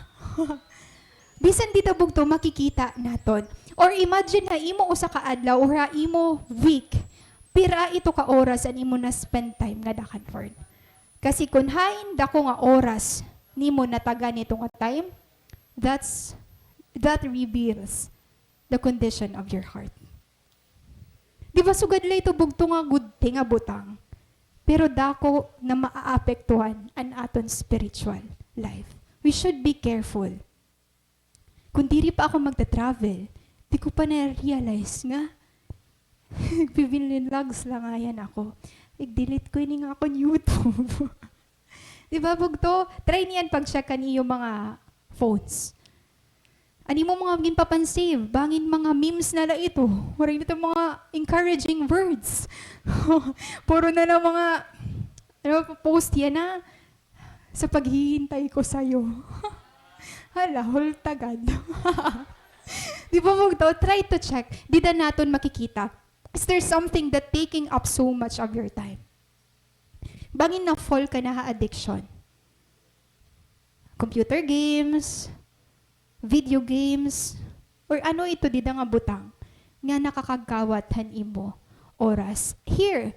Bisan dida, bugto, makikita naton. Or imagine ha imo usa ka adlaw or ha imo week, pira ito ka oras an imo na-spend time ngada kan Lord. Kasi kon hain dako nga oras nimo natagan ito nga time, that's, that reveals the condition of your heart. Di ba, sugad la ito bugto nga good thing nga butang, pero dako na maaapektuhan an aton spiritual life. We should be careful. Kon diri pa ako magta-travel, di ko pa na-realize nga nagbi-Vinland Vlogs la ngay-an ako. Ig-delete ko ini nga akon YouTube. Di ba, bugto? Try niyan pag-check an iyo mga phones. An imo mga ginpapan-save, bangin mga memes na la ito. Waray na ito mga encouraging words. Puro na la mga, ano, post yana, "Sa paghihintay ko sa'yo." Hala, hultagad. Di ba, bugto? Try to check. Dida naton makikita. Is there something that taking up so much of your time? Bangin na-fall ka na ha addiction. Computer games, video games, or ano ito dida nga butang nga nakakagkawat han imo oras. Here,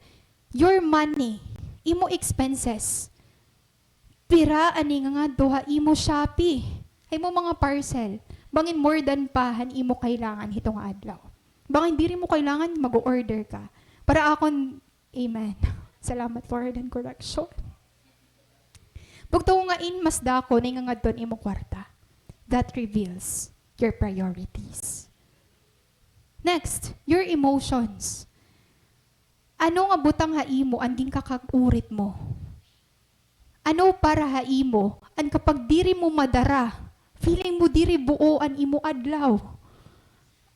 your money, imo expenses. Pira ani nga ngadto ha imo Shopee, ha imo mga parcel. Bangin more than pa han imo kailangan hito nga adlaw. Bangin diri mo kailangan, mag-o-order ka. Para akon Amen. Salamat, Lord, and correction. Bugto, nga in mas dako na nga ngadto an imo kwarta. That reveals your priorities. Next, your emotions. Ano nga butang ha imo an ginkakag-urit mo? Ano para ha imo an kapag diri mo madara, feeling mo diri buo an imo adlaw?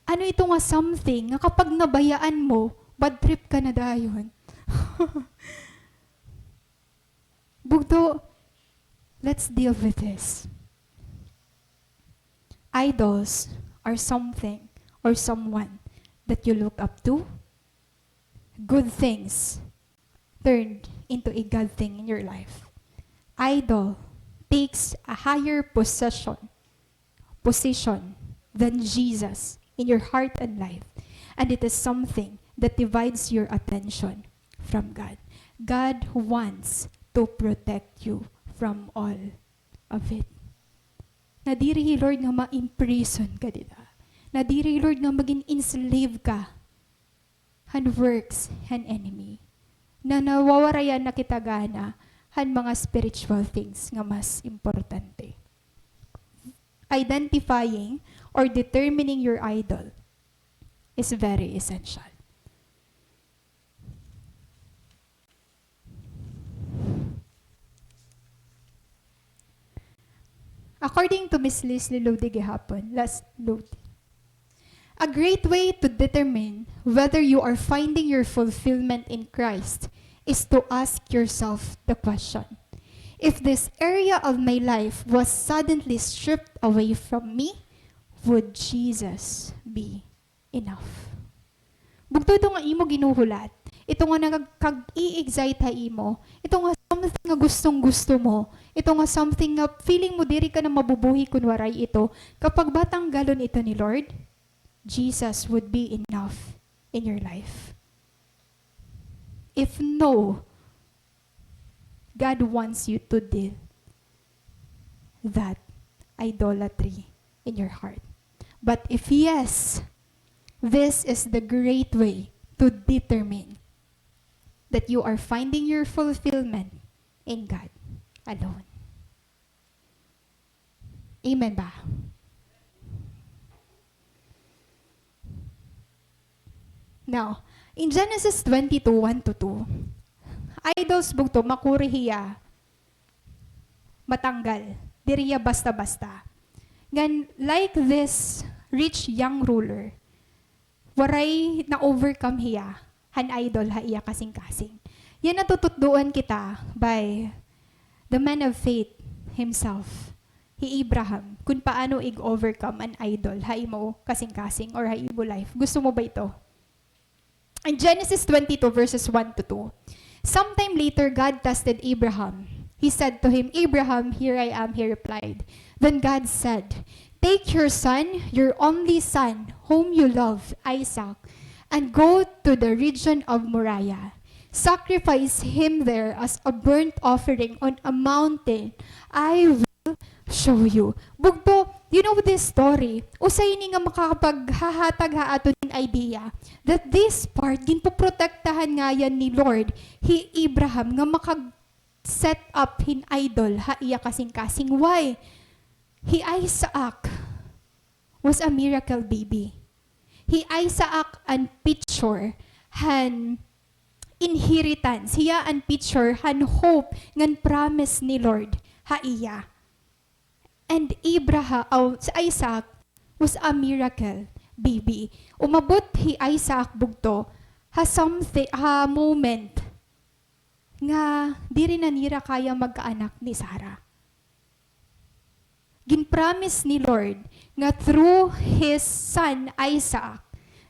Ano ito nga something nga kapag nabayaan mo, bad trip ka na dayon? Bugto, let's deal with this. Idols are something or someone that you look up to. Good things turned into a God thing in your life. Idol takes a higher possession, position than Jesus in your heart and life, and it is something that divides your attention from God. God wants to protect you from all of it. Nadiri hi Lord nga ma-imprison ka dida. Nadiri hi Lord nga magin enslave ka han works han enemy, na nawawarayan na kita gana han mga spiritual things nga mas importante. Identifying or determining your idol is very essential. According to Miss Leslie Lodi gihapon, Las-, Lodi, a great way to determine whether you are finding your fulfillment in Christ is to ask yourself the question, "If this area of my life was suddenly stripped away from me, would Jesus be enough?" Bugto ito nga imo ginhuhulat, ito nga nagkag-i-excite ha imo, ito nga something nga gustong-gusto mo, ito nga something nga feeling mo diri ka na mabubuhi kun waray ito, kapag matanggalon ito ni Lord, Jesus would be enough in your life. If no, God wants you to deal that idolatry in your heart. But if yes, this is the great way to determine that you are finding your fulfillment in God alone. Amen ba? Now, in Genesis twenty-two, one to two, idols bugto, makuri hiya matanggal. Diri hiya basta-basta. Ngan, like this rich young ruler, waray na-overcome hiya han idol ha iya kasingkasing. Yana tututdoan kita by the man of faith himself, hi Abraham, kun paano ig-overcome an idol ha imo kasingkasing or ha imo life. Gusto mo ba ito? In Genesis twenty-two, verses one to two, sometime later, God tested Abraham. He said to him, "Abraham, here I am," he replied. Then God said, "Take your son, your only son, whom you love, Isaac, and go to the region of Moriah. Sacrifice him there as a burnt offering on a mountain I will show you." Bugto, you know this story, usa ini nga makakapaghahatag ha aton hin idea that this part, ginpoprotektahan ngay-an ni Lord hi Abraham nga makag-set up hin idol ha iya kasingkasing. Why? Hi Isaac was a miracle baby. Hi Isaac an picture han inheritance. Hiya an picture han hope ngan promise ni Lord ha iya. And Abraham, aw, si Isaac was a miracle baby. Umabot hi Isaac bugto ha something, ha moment nga diri na nira kaya magkaanak ni Sarah. Ginpromise ni Lord nga through his son Isaac,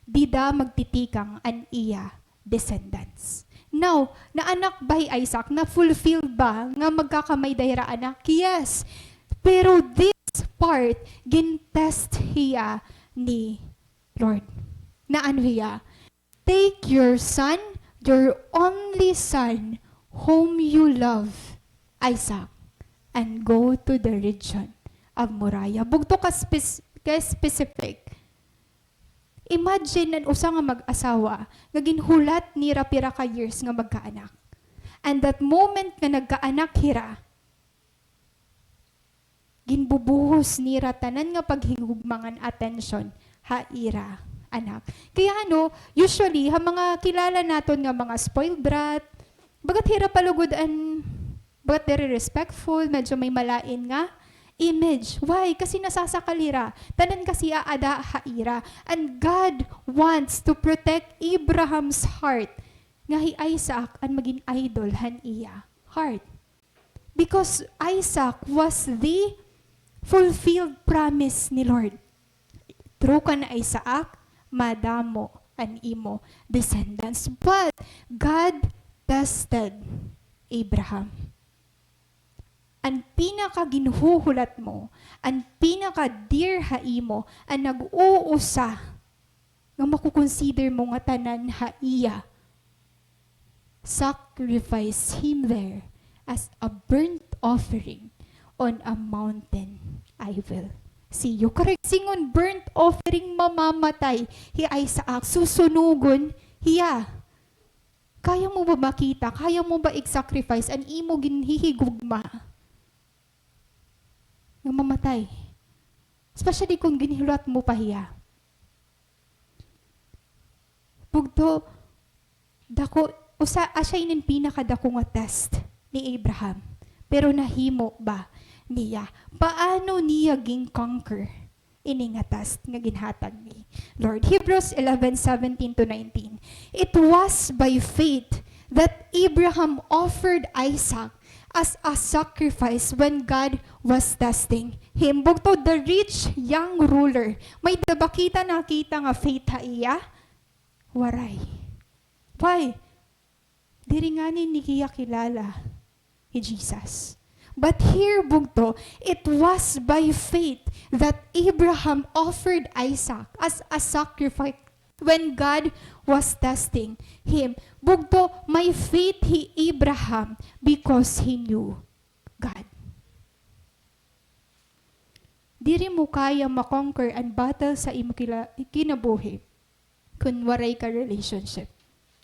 dida magtitikang an iya descendants. Now, naanak ba hi Isaac? Na-fulfill ba nga magkakamay-ada hira anak? Yes. Pero this part, gin-test hiya ni Lord. Na ano hiya? "Take your son, your only son, whom you love, Isaac, and go to the region of Moriah." Bugto ka spec-, ka specific. Imagine an usa nga mag-asawa nga ginhulat nira pira ka years nga magkaanak. And that moment nga nagkaanak hira, ginbubuhos nira tanan nga paghigugma ngan atensyon ha ira anak. Kaya ano, usually, ha mga kilala naton nga mga spoiled brat, bagat hira pa lugod an, bagat diri respectful, medyo may malain nga image. Why? Kasi nasasakal hira. Tanan kasi aada ha ira. And God wants to protect Abraham's heart nga hi Isaac an magin idol han iya heart. Because Isaac was the fulfilled promise ni Lord. Through kan Isaac, madamo an imo descendants. But God tested Abraham. An pinakaginhuhulat mo, an pinaka-dear ha imo, an nag-uusa nga makukonsider mo nga tanan ha iya, sacrifice him there as a burnt offering on a mountain I will see you. Karuyag sidngon, burnt offering, mamamatay hi Isaac, susunugon hiya. Kaya mo ba makita, kaya mo ba ig-sacrifice an imo ginhihigugma nga mamatay? Especially kon ginhulat mo pa hiya. Bugto, dako, usa, asya ini an pinakadako nga test ni Abraham. Pero nahimo ba niya? Paano niya gin-conquer ini nga test nga ginhatag ni Lord? Hebrews eleven seventeen to nineteen. "It was by faith that Abraham offered Isaac as a sacrifice when God was testing him. Bugto, the rich young ruler. May-ada ba kita nakita nga faith ha iya? Waray. Why? Diri ngani niya kilala hi Jesus. But here, bugto, it was by faith that Abraham offered Isaac as a sacrifice when God was testing him. Bugto, may faith hi Abraham because he knew God. Diri mo kaya ma-conquer an battle sa imo kila-, kinabuhi kon waray ka relationship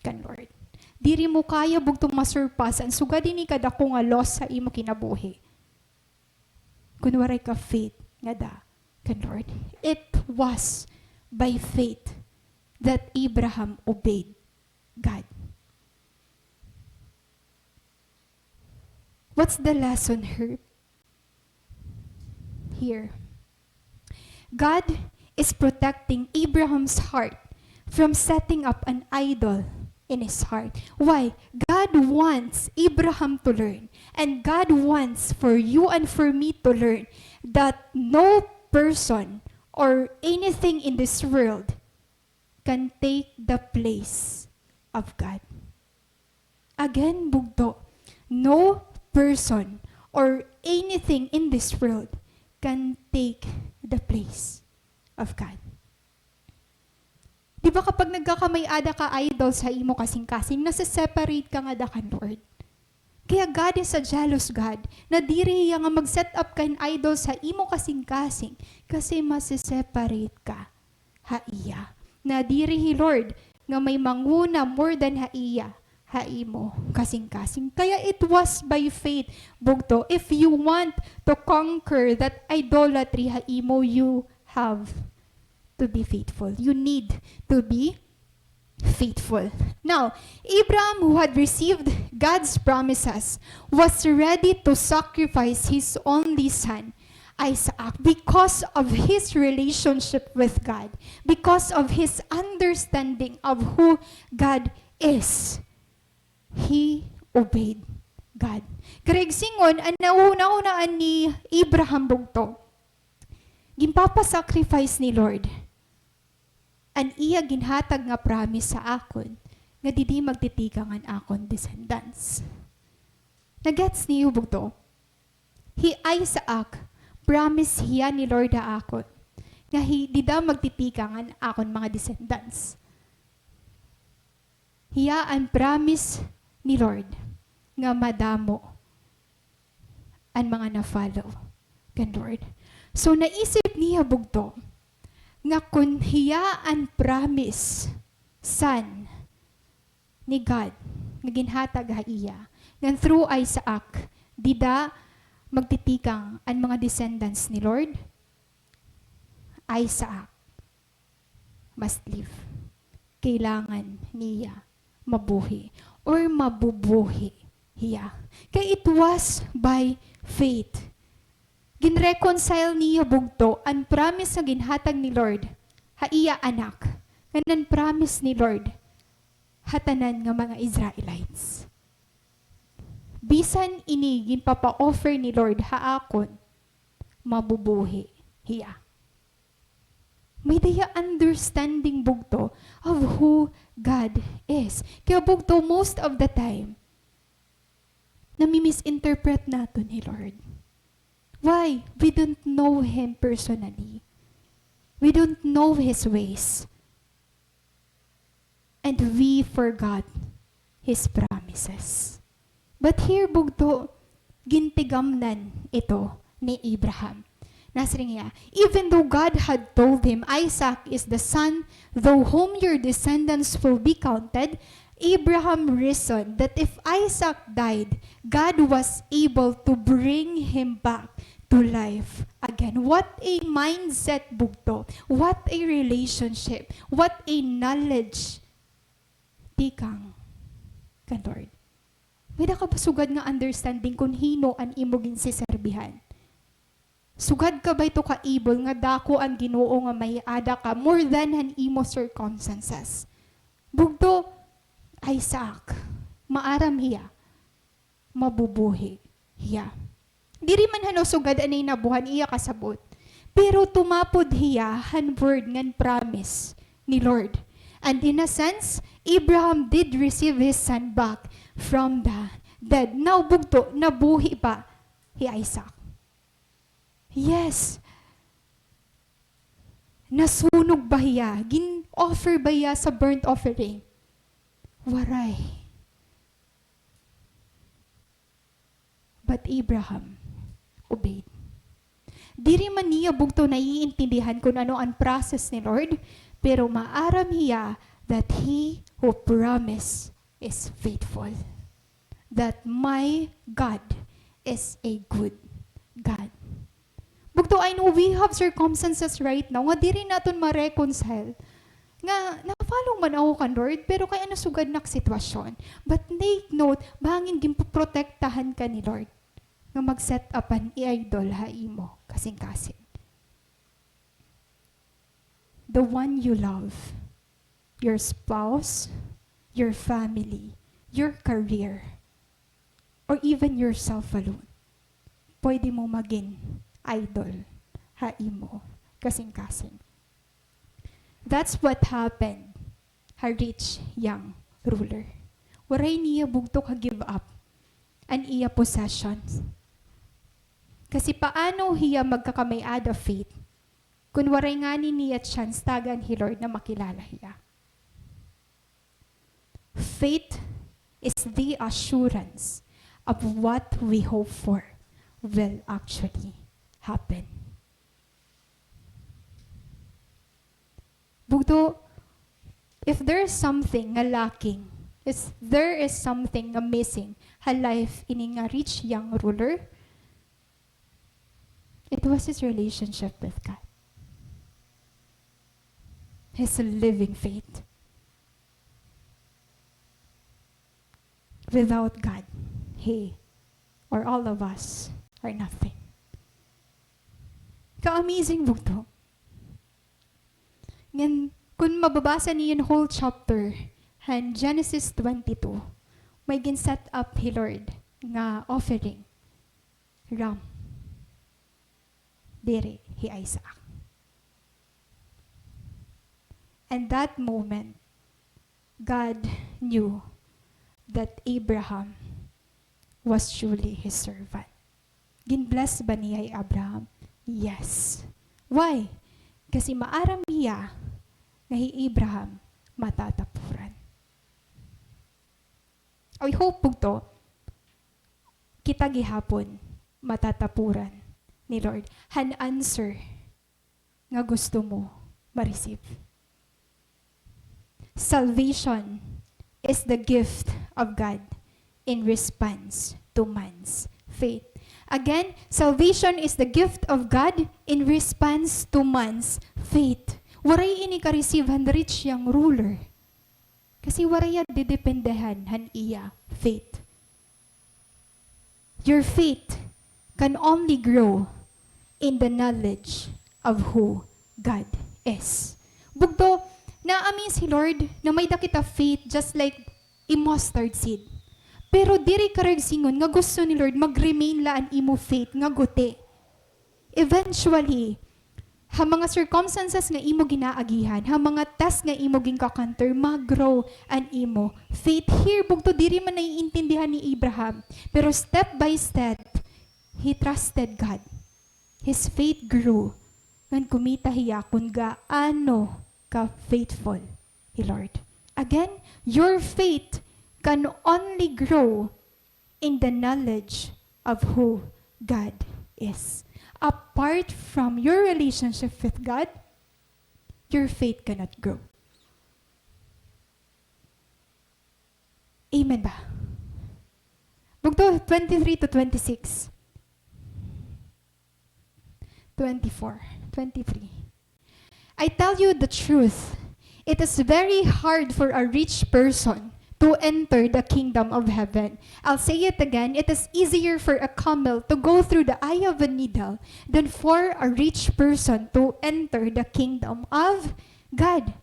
kan Lord. Diri mo kaya bugto ma-surpass an sugad hini kadako nga loss sa imo kinabuhi kon waray ka faith ngada kan Lord. It was by faith that Abraham obeyed God. What's the lesson here? Here, God is protecting Abraham's heart from setting up an idol in his heart. Why? God wants Abraham to learn, and God wants for you and for me to learn that no person or anything in this world can take the place of God. Again, bugto, no person or anything in this world can take the place of God. Di ba kapag nagkakamay-ada ka idol sa imo kasingkasing, nasa-separate ka ngada kan Lord? Kaya God is a jealous God, na diri hiya nga mag-set up kan idol sa imo kasingkasing, kasi masi-separate ka ha iya. Na diri hi Lord nga may manguna more than ha iya, ha imo kasingkasing. Kaya it was by faith, bugto. If you want to conquer that idolatry ha imo, you have to be faithful. You need to be faithful. Now, Abraham, who had received God's promises, was ready to sacrifice his only son, Isaac, because of his relationship with God, because of his understanding of who God is. He obeyed God. Karuyag sidngon, an nahunahunaan ni Abraham bugto, ginpapa-sacrifice ni Lord an iya ginhatag nga promise ha akon, nga didi magtitikang an akon descendants. Nagets niyo bugto? Hi Isaac, promise hiya ni Lord ha akon, nga hi-, dida magtitikang an akon mga descendants. Hiya an promise ni Lord nga madamo an mga na-follow kan Lord. So, naisip niya bugto nga kon hiya an promise son ni God nga ginhatag ha iya, ngan through Isaac, dida magtitikang an mga descendants ni Lord, Isaac must live. Kailangan niya mabuhi or mabubuhi hiya. Kay it was by faith. Ginreconcile niya bugto an promise nga ginhatag ni Lord ha iya anak, ngan an promise ni Lord ha tanan nga mga Israelites. Bisan ini ginpapa-offer ni Lord ha akon, mabubuhi hiya. May-ada hiya understanding bugto of who God is. Kaya bugto, most of the time, nami-misinterpret naton hi Lord. Why? We don't know Him personally. We don't know His ways. And we forgot His promises. But here, bugto, gintigamnan ito ni Abraham. Nasiring hiya, even though God had told him, "Isaac is the son through whom your descendants will be counted," Abraham reasoned that if Isaac died, God was able to bring him back to life again. What a mindset, bugto. What a relationship. What a knowledge tikang kan Lord. May-ada ka ba sugad nga understanding kon hin-o an imo ginseserbihan? Sugad ka ba ito ka-able nga dako an Ginoo nga may-ada ka more than han imo circumstances? Bugto, Isaac, Maaram hiya, mabubuhi hiya. Diri man han usugad anay nabuhan iya kasabot, pero tumapod hiya han word ngan promise ni Lord. And in a sense, Abraham did receive his son back from the dead. Now, bugto, nabuhi pa hi Isaac. Yes. Nasunog ba hiya? Gin-offer ba hiya sa burnt offering? Waray. But Abraham obeyed. Diri man niya bugto naiintindihan kun ano an process ni Lord, pero maaram hiya that he who promise is faithful. That my God is a good God. Bugto, I know we have circumstances right now nga diri naton ma-reconcile. Nga, na-follow man ako kan Lord, pero kay ano sugad nak sitwasyon. But take note, bangin ginpoprotektahan ka ni Lord nga mag-set up an idol ha imo kasingkasing. The one you love, your spouse, your family, your career, or even yourself alone, pwede mo magin idol ha imo kasingkasing. That's what happened ha rich young ruler. Waray niya bugto ka-give up an iya possessions. Kasi paano hiya magkakamay-ada faith kun waray ngani niya chance tagan hi Lord na makilala hiya? Faith is the assurance of what we hope for will actually happen. Bugto, if there is something nga lacking, if there is something nga missing ha life ini nga rich young ruler, it was his relationship with God. His living faith. Without God, he or all of us are nothing. Ka-amazing bugto. Ngan, kun mababasa niyo an whole chapter han Genesis twenty-two, may gin-set up hi Lord nga offering ram. Diri hi Isaac. And that moment, God knew that Abraham was truly his servant. Gin-bless ba niya hi Abraham? Yes. Why? Kasi maaram hiya nga hi Abraham matatapuran. I hope bugto, kita gihapon matatapuran ni Lord han answer nga gusto mo ma-receive. Salvation is the gift of God in response to man's faith. Again, salvation is the gift of God in response to man's faith. Waray ini ka-receive han rich young ruler. Kasi waray hiya didependehan han iya faith. Your faith can only grow in the knowledge of who God is. Bugto, na-amaze hi Lord na may-ada kita faith just like a mustard seed. Pero diri karuyag sidngon nga gusto ni Lord mag-remain la an imo faith nga guti. Eventually, ha mga circumstances nga imo ginaagihan, ha mga test nga imo ginkakanter, ma-grow an imo faith. Here, bugto, diri man naiintindihan ni Abraham. Pero step by step, he trusted God. His faith grew. Ngan kumita hiya kun gaano ka-faithful hi Lord. Again, your faith can only grow in the knowledge of who God is. Apart from your relationship with God, your faith cannot grow. Amen ba? Bugto, twenty-three to twenty-six. Twenty-four, twenty-three. I tell you the truth, it is very hard for a rich person to enter the kingdom of heaven. I'll say it again, it is easier for a camel to go through the eye of a needle than for a rich person to enter the kingdom of God.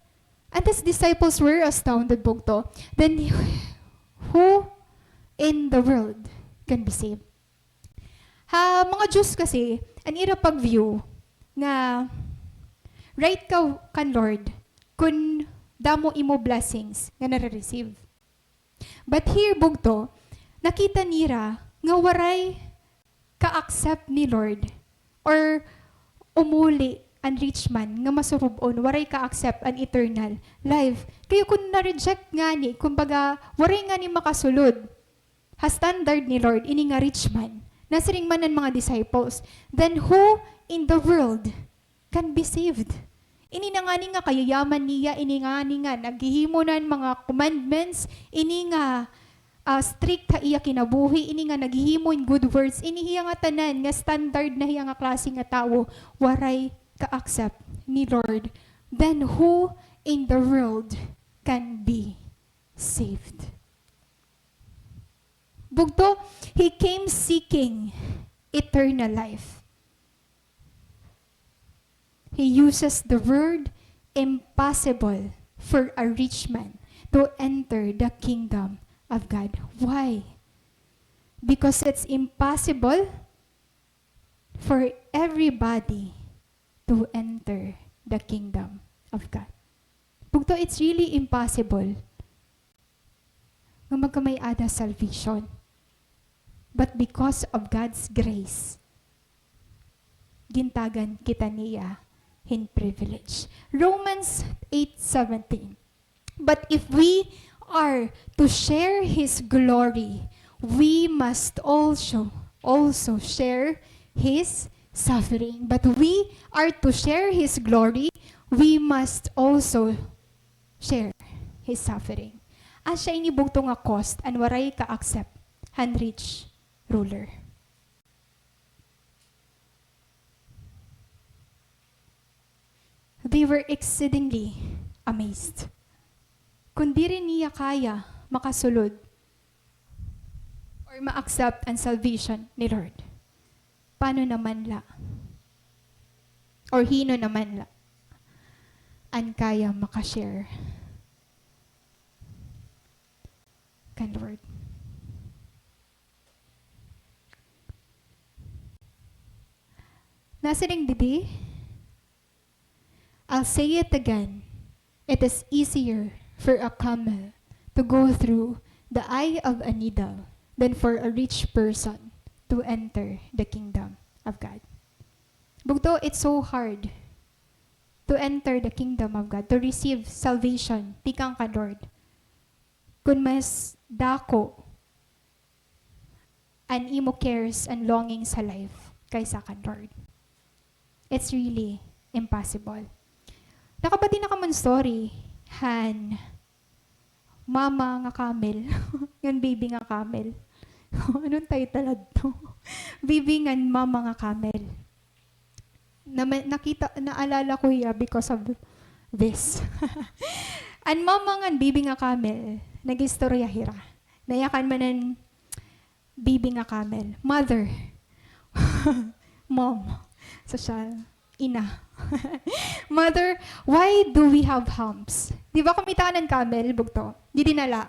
And his disciples were astounded, bugto. Then, who in the world can be saved. Ha mga Jews kasi, an ira pag-view nga right ka kan Lord kun damo imo blessings nga nare-receive. But here, bugto, nakita nira nga waray ka-accept ni Lord or umuli an rich man nga masurub-on, waray ka-accept an eternal life. Kay kun na-reject ngani, kumbaga, waray ngani makasulod ha standard ni Lord, ini nga rich man. Nasiring man an mga disciples, "Then who in the world can be saved?" Ini na ngani nga kayayaman niya, ini ngani nga naghihimo na hin mga commandments, ini nga, ah, strict ha iya kinabuhi, ini nga naghihimo hin good works, ini hiya nga tanan nga standard na hiya nga klase nga tawo, waray ka-accept ni Lord. Then who in the world can be saved? Bugto, he came seeking eternal life. He uses the word impossible for a rich man to enter the kingdom of God. Why? Because it's impossible for everybody to enter the kingdom of God. Bugto, it's really impossible nga magkamay-ada salvation. But because of God's grace, gintagan kita niya hin privilege. Romans eight seventeen. But if we are to share His glory, we must also, also share His suffering. But we are to share His glory, we must also share His suffering. Asya ini bugto nga cost an waray ka-accept han rich ruler. They were exceedingly amazed. Kun diri niya kaya makasulod or ma-accept an salvation ni Lord, paano naman la? Or hin-o naman la an kaya maka-share kan Lord? Nasiring didi, I'll say it again. It is easier for a camel to go through the eye of a needle than for a rich person to enter the kingdom of God. Bugto, it's so hard to enter the kingdom of God, to receive salvation tikang kan Lord, kun mas dako an imo cares and longings ha life kaysa kan Lord. It's really impossible. Nakabati na kamo hin story han mama nga camel, ngan baby nga camel. Ano an title adto? Baby ngan mama nga camel. Na-, nakita, naalala ko hiya because of this. An mama ngan baby nga camel, nag-istorya hira. Nayakan man an baby nga camel, "Mother." Mom. Sosyal. Ina. "Mother, why do we have humps?" Di ba kumita ka an camel, bugto? Didi na la.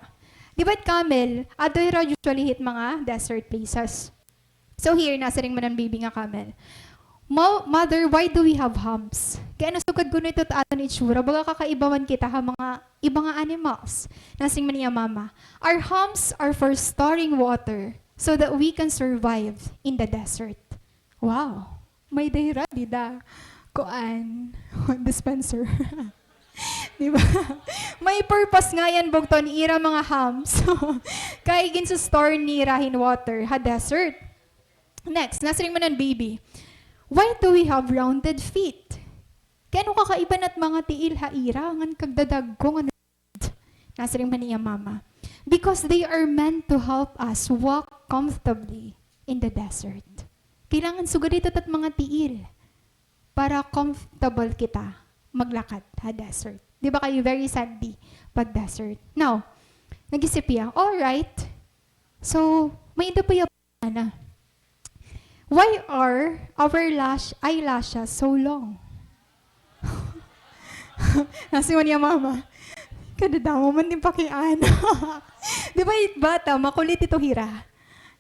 Di ba it camel, adto hira usually hit mga desert places. So here, nasiring man an baby nga camel, "Mo-, mother, why do we have humps?" Kay ano sugad kuno ito it aton itsura? Baga kakaiba man kita ha mga iba nga animals. Nasiring man iya mama, "Our humps are for storing water so that we can survive in the desert." Wow. May-ada hira dida kuan, dispenser. Di ba? May purpose ngay-an bugto an ira mga humps. Kay ginsa-store nira hin water ha desert. Next, nasiring man an baby, "Why do we have rounded feet?" Kay ano kakaiba it mga tiil ha ira ngan kagdadagko ngan Nasiring man iya mama, "Because they are meant to help us walk comfortably in the desert." Kailangan sugad ito it mga tiil para comfortable kita maglakad ha desert. Di ba kay very sandy pag desert? Now, nag-isip hiya, "All right. So, may-ada pa hiya Ana, why are our lash-, eyelashes so long?" Nasiring man iya mama, "Kadadamo man nim pakiana." Di ba, it bata, makulit ito hira.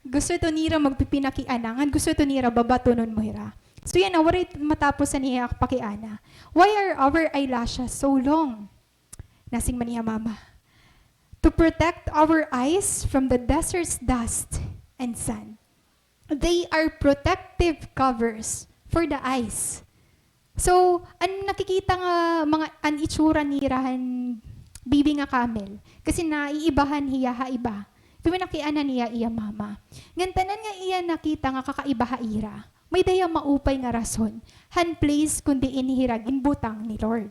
Gusto ito nira magpipinakiana, ngan gusto ito nira babatunon mo hira. So yana, waray matapos an iya pakiana. Why are our eyelashes so long? Nasiring man iya mama, "To protect our eyes from the desert's dust and sand." They are protective covers for the eyes. So, an nakikita nga mga, an itsura nira han baby nga camel, kasi naiibahan hiya ha iba. Pinakiana niya iya mama. Ngan tanan nga iya nakita nga kakaiba ha ira, may-ada hiya maupay nga rason han place kon diin hira ginbutang ni Lord.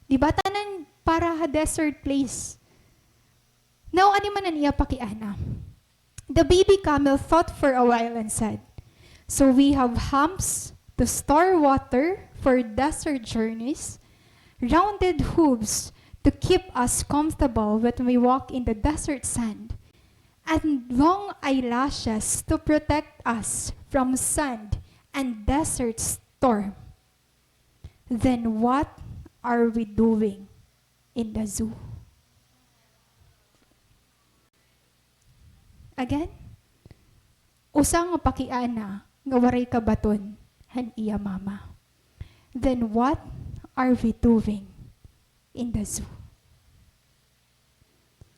Di ba? Tanan para ha desert place. Now, ano man an iya pakiana? The baby camel thought for a while and said, "So we have humps to store water for desert journeys, rounded hooves to keep us comfortable when we walk in the desert sand, and long eyelashes to protect us from sand and desert storm. Then what are we doing in the zoo?" Again, usa nga pakiana nga waray kabaton han iya mama. Then what are we doing in the zoo?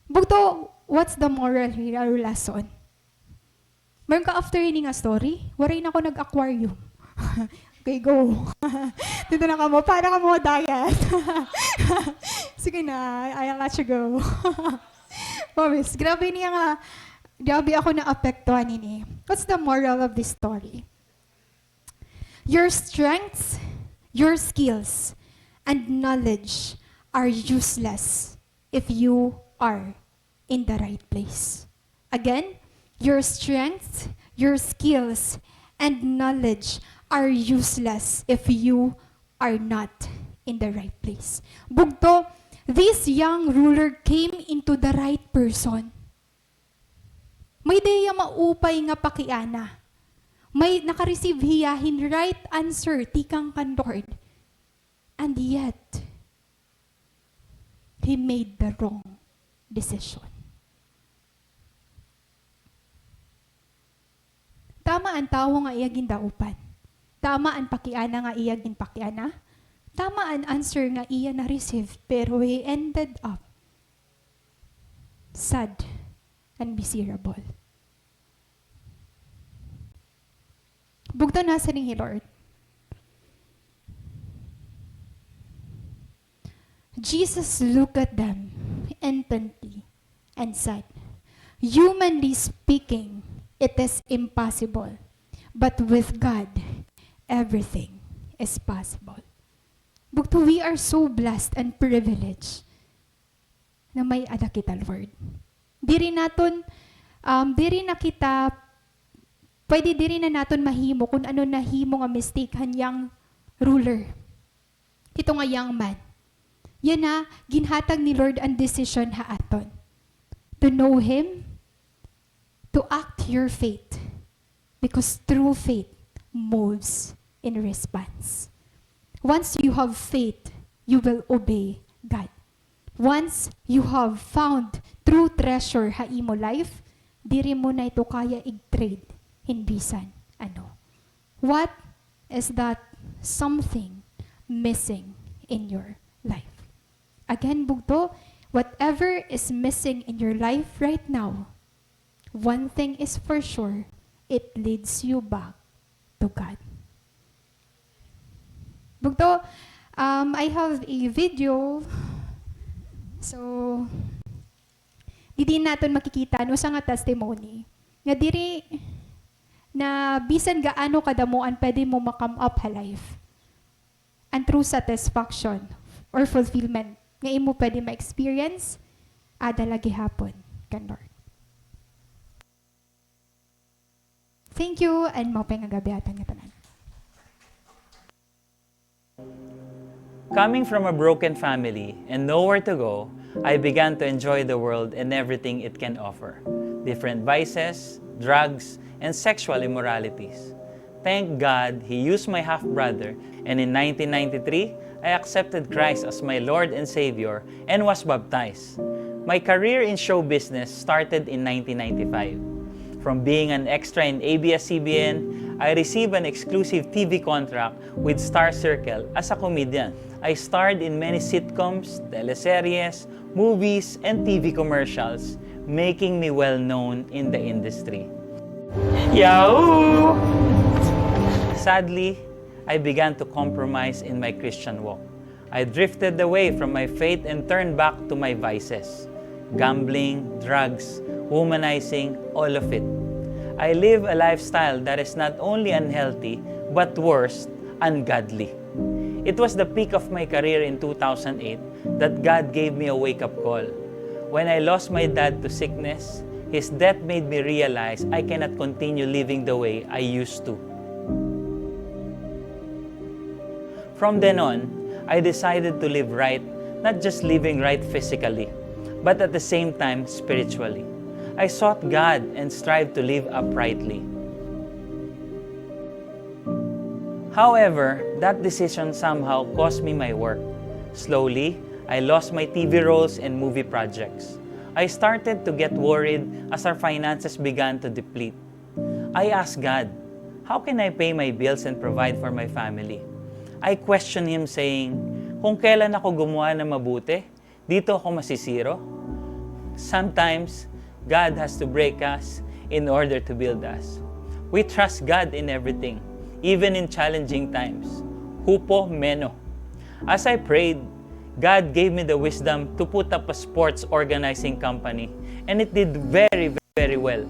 Bugto, what's the moral here, lesson? Meron ka after ini nga story? Waray na ako nag-aquarium. Okay, go. Dito na kamo. Para kamo diet. Sige na, I'll let you go. Promise. Grabe niya nga. Grabe ako naapektuhan ini. What's the moral of this story? Your strengths, your skills, and knowledge are useless if you are in the right place. Again, your strengths, your skills, and knowledge are useless if you are not in the right place. Bugto, this young ruler came into the right person. May-ada hiya maupay nga pakiana. May naka-receive hiya hin right answer tikang kan Lord. And yet, he made the wrong decision. Tama an tawo nga iya gindaupan. Tama an pakiana nga iya ginpakiana. Tama an answer nga iya na-receive, pero he ended up sad and miserable. Bugto, nasiring hi Lord. Jesus looked at them intently and said, "Humanly speaking, it is impossible, but with God, everything is possible." Bugto, we are so blessed and privileged na may-ada kita, Lord. Diri naton, um, diri na kita, pwede diri na naton mahimo kon ano nahimo nga mistake han young ruler. Hito nga young man. Yana, ginhatag ni Lord an desisyon ha aton. To know Him, to act your faith. Because true faith moves in response. Once you have faith, you will obey God. Once you have found true treasure ha imo life, diri mo na ito kaya ig-trade hin bisan ano. What is that something missing in your life? Again, bugto, whatever is missing in your life right now, one thing is for sure, it leads you back to God. Bugto, um, I have a video. So, didi naton makikita an usa nga testimony nga diri na bisan gaano kadamo an pwede mo ma-come up ha life, an true satisfaction or fulfillment nga imo pwede ma-experience, aada la gihapon kan Lord. Thank you, and maupay nga gab-i ha aton ngatanan. Coming from a broken family and nowhere to go, I began to enjoy the world and everything it can offer. Different vices, drugs, and sexual immoralities. Thank God, He used my half-brother, and in nineteen ninety-three, I accepted Christ as my Lord and Savior and was baptized. My career in show business started in nineteen ninety-five. From being an extra in A B S C B N, I received an exclusive T V contract with Star Circle as a comedian. I starred in many sitcoms, teleseries, movies, and T V commercials, making me well known in the industry. Yahoo! Sadly, I began to compromise in my Christian walk. I drifted away from my faith and turned back to my vices. Gambling, drugs, womanizing, all of it. I live a lifestyle that is not only unhealthy, but worse, ungodly. It was the peak of my career in two thousand eight that God gave me a wake-up call. When I lost my dad to sickness, his death made me realize I cannot continue living the way I used to. From then on, I decided to live right, not just living right physically, but at the same time spiritually. I sought God and strived to live uprightly. However, that decision somehow cost me my work. Slowly, I lost my T V roles and movie projects. I started to get worried as our finances began to deplete. I asked God, "How can I pay my bills and provide for my family?" I questioned Him saying, "Kung kailan ako gumawa ng mabuti, dito ako masisiro?" Sometimes, God has to break us in order to build us. We trust God in everything, even in challenging times. Hupomeno. As I prayed, God gave me the wisdom to put up a sports organizing company, and it did very, very well.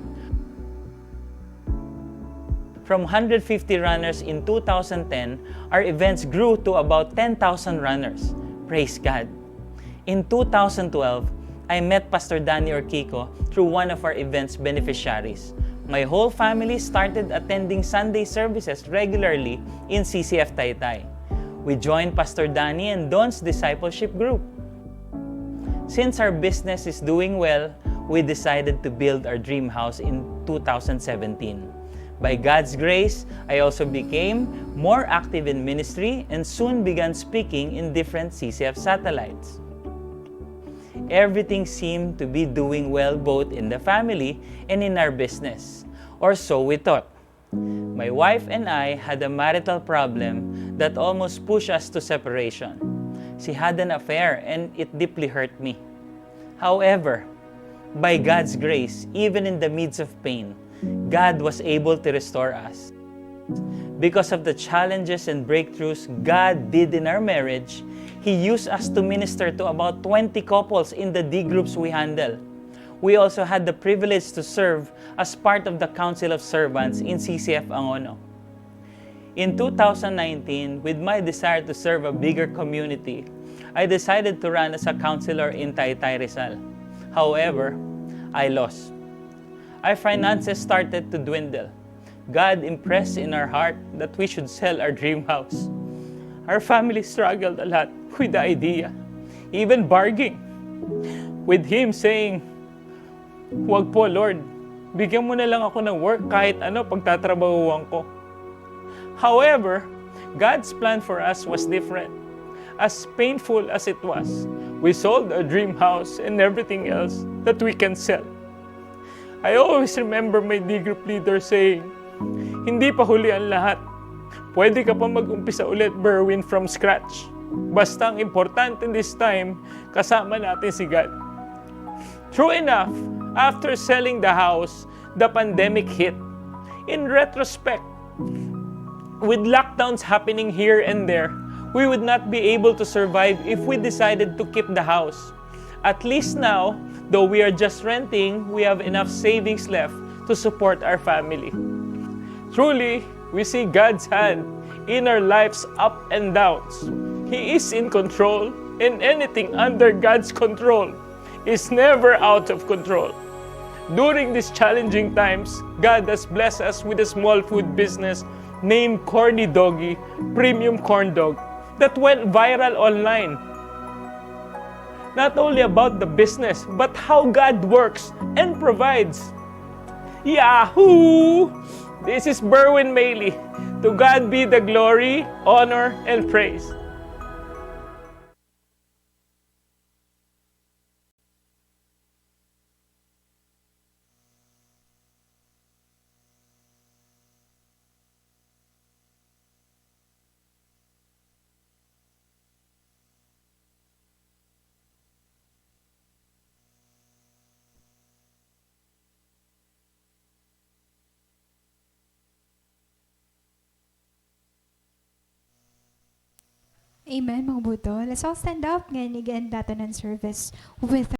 From hundred fifty runners in two thousand ten, our events grew to about ten thousand runners. Praise God. In two thousand twelve, I met Pastor Danny Orquico through one of our events beneficiaries. My whole family started attending Sunday services regularly in C C F Taytay. We joined Pastor Danny and Don's discipleship group. Since our business is doing well, we decided to build our dream house in two thousand seventeen. By God's grace, I also became more active in ministry and soon began speaking in different C C F satellites. Everything seemed to be doing well both in the family and in our business, or so we thought. My wife and I had a marital problem that almost pushed us to separation. She had an affair and it deeply hurt me. However, by God's grace, even in the midst of pain, God was able to restore us. Because of the challenges and breakthroughs God did in our marriage, He used us to minister to about twenty couples in the D groups we handle. We also had the privilege to serve as part of the Council of Servants in C C F Angono. In two thousand nineteen, with my desire to serve a bigger community, I decided to run as a councilor in Taytay, Rizal. However, I lost. Our finances started to dwindle. God impressed in our heart that we should sell our dream house. Our family struggled a lot with the idea, even bargaining with him saying, "Huwag po, Lord. Bigyan mo na lang ako ng work kahit ano pagtatrabahuan ko." However, God's plan for us was different. As painful as it was, we sold our dream house and everything else that we can sell. I always remember my D group leader saying, "Hindi pa huli ang lahat. Pwede ka pa mag-umpisa ulit, Berwin, from scratch. Basta ang importante this time, kasama natin si God." True enough, after selling the house, the pandemic hit. In retrospect, with lockdowns happening here and there, we would not be able to survive if we decided to keep the house. At least now, though we are just renting, we have enough savings left to support our family. Truly, we see God's hand in our life's up and downs. He is in control, and anything under God's control is never out of control. During these challenging times, God has blessed us with a small food business named Corny Doggy Premium Corn Dog that went viral online. Not only about the business, but how God works and provides. Yahoo! This is Berwin Maley. To God be the glory, honor, and praise. Amen, mga buto. Let's all stand up. Ngan ig-end naton an service with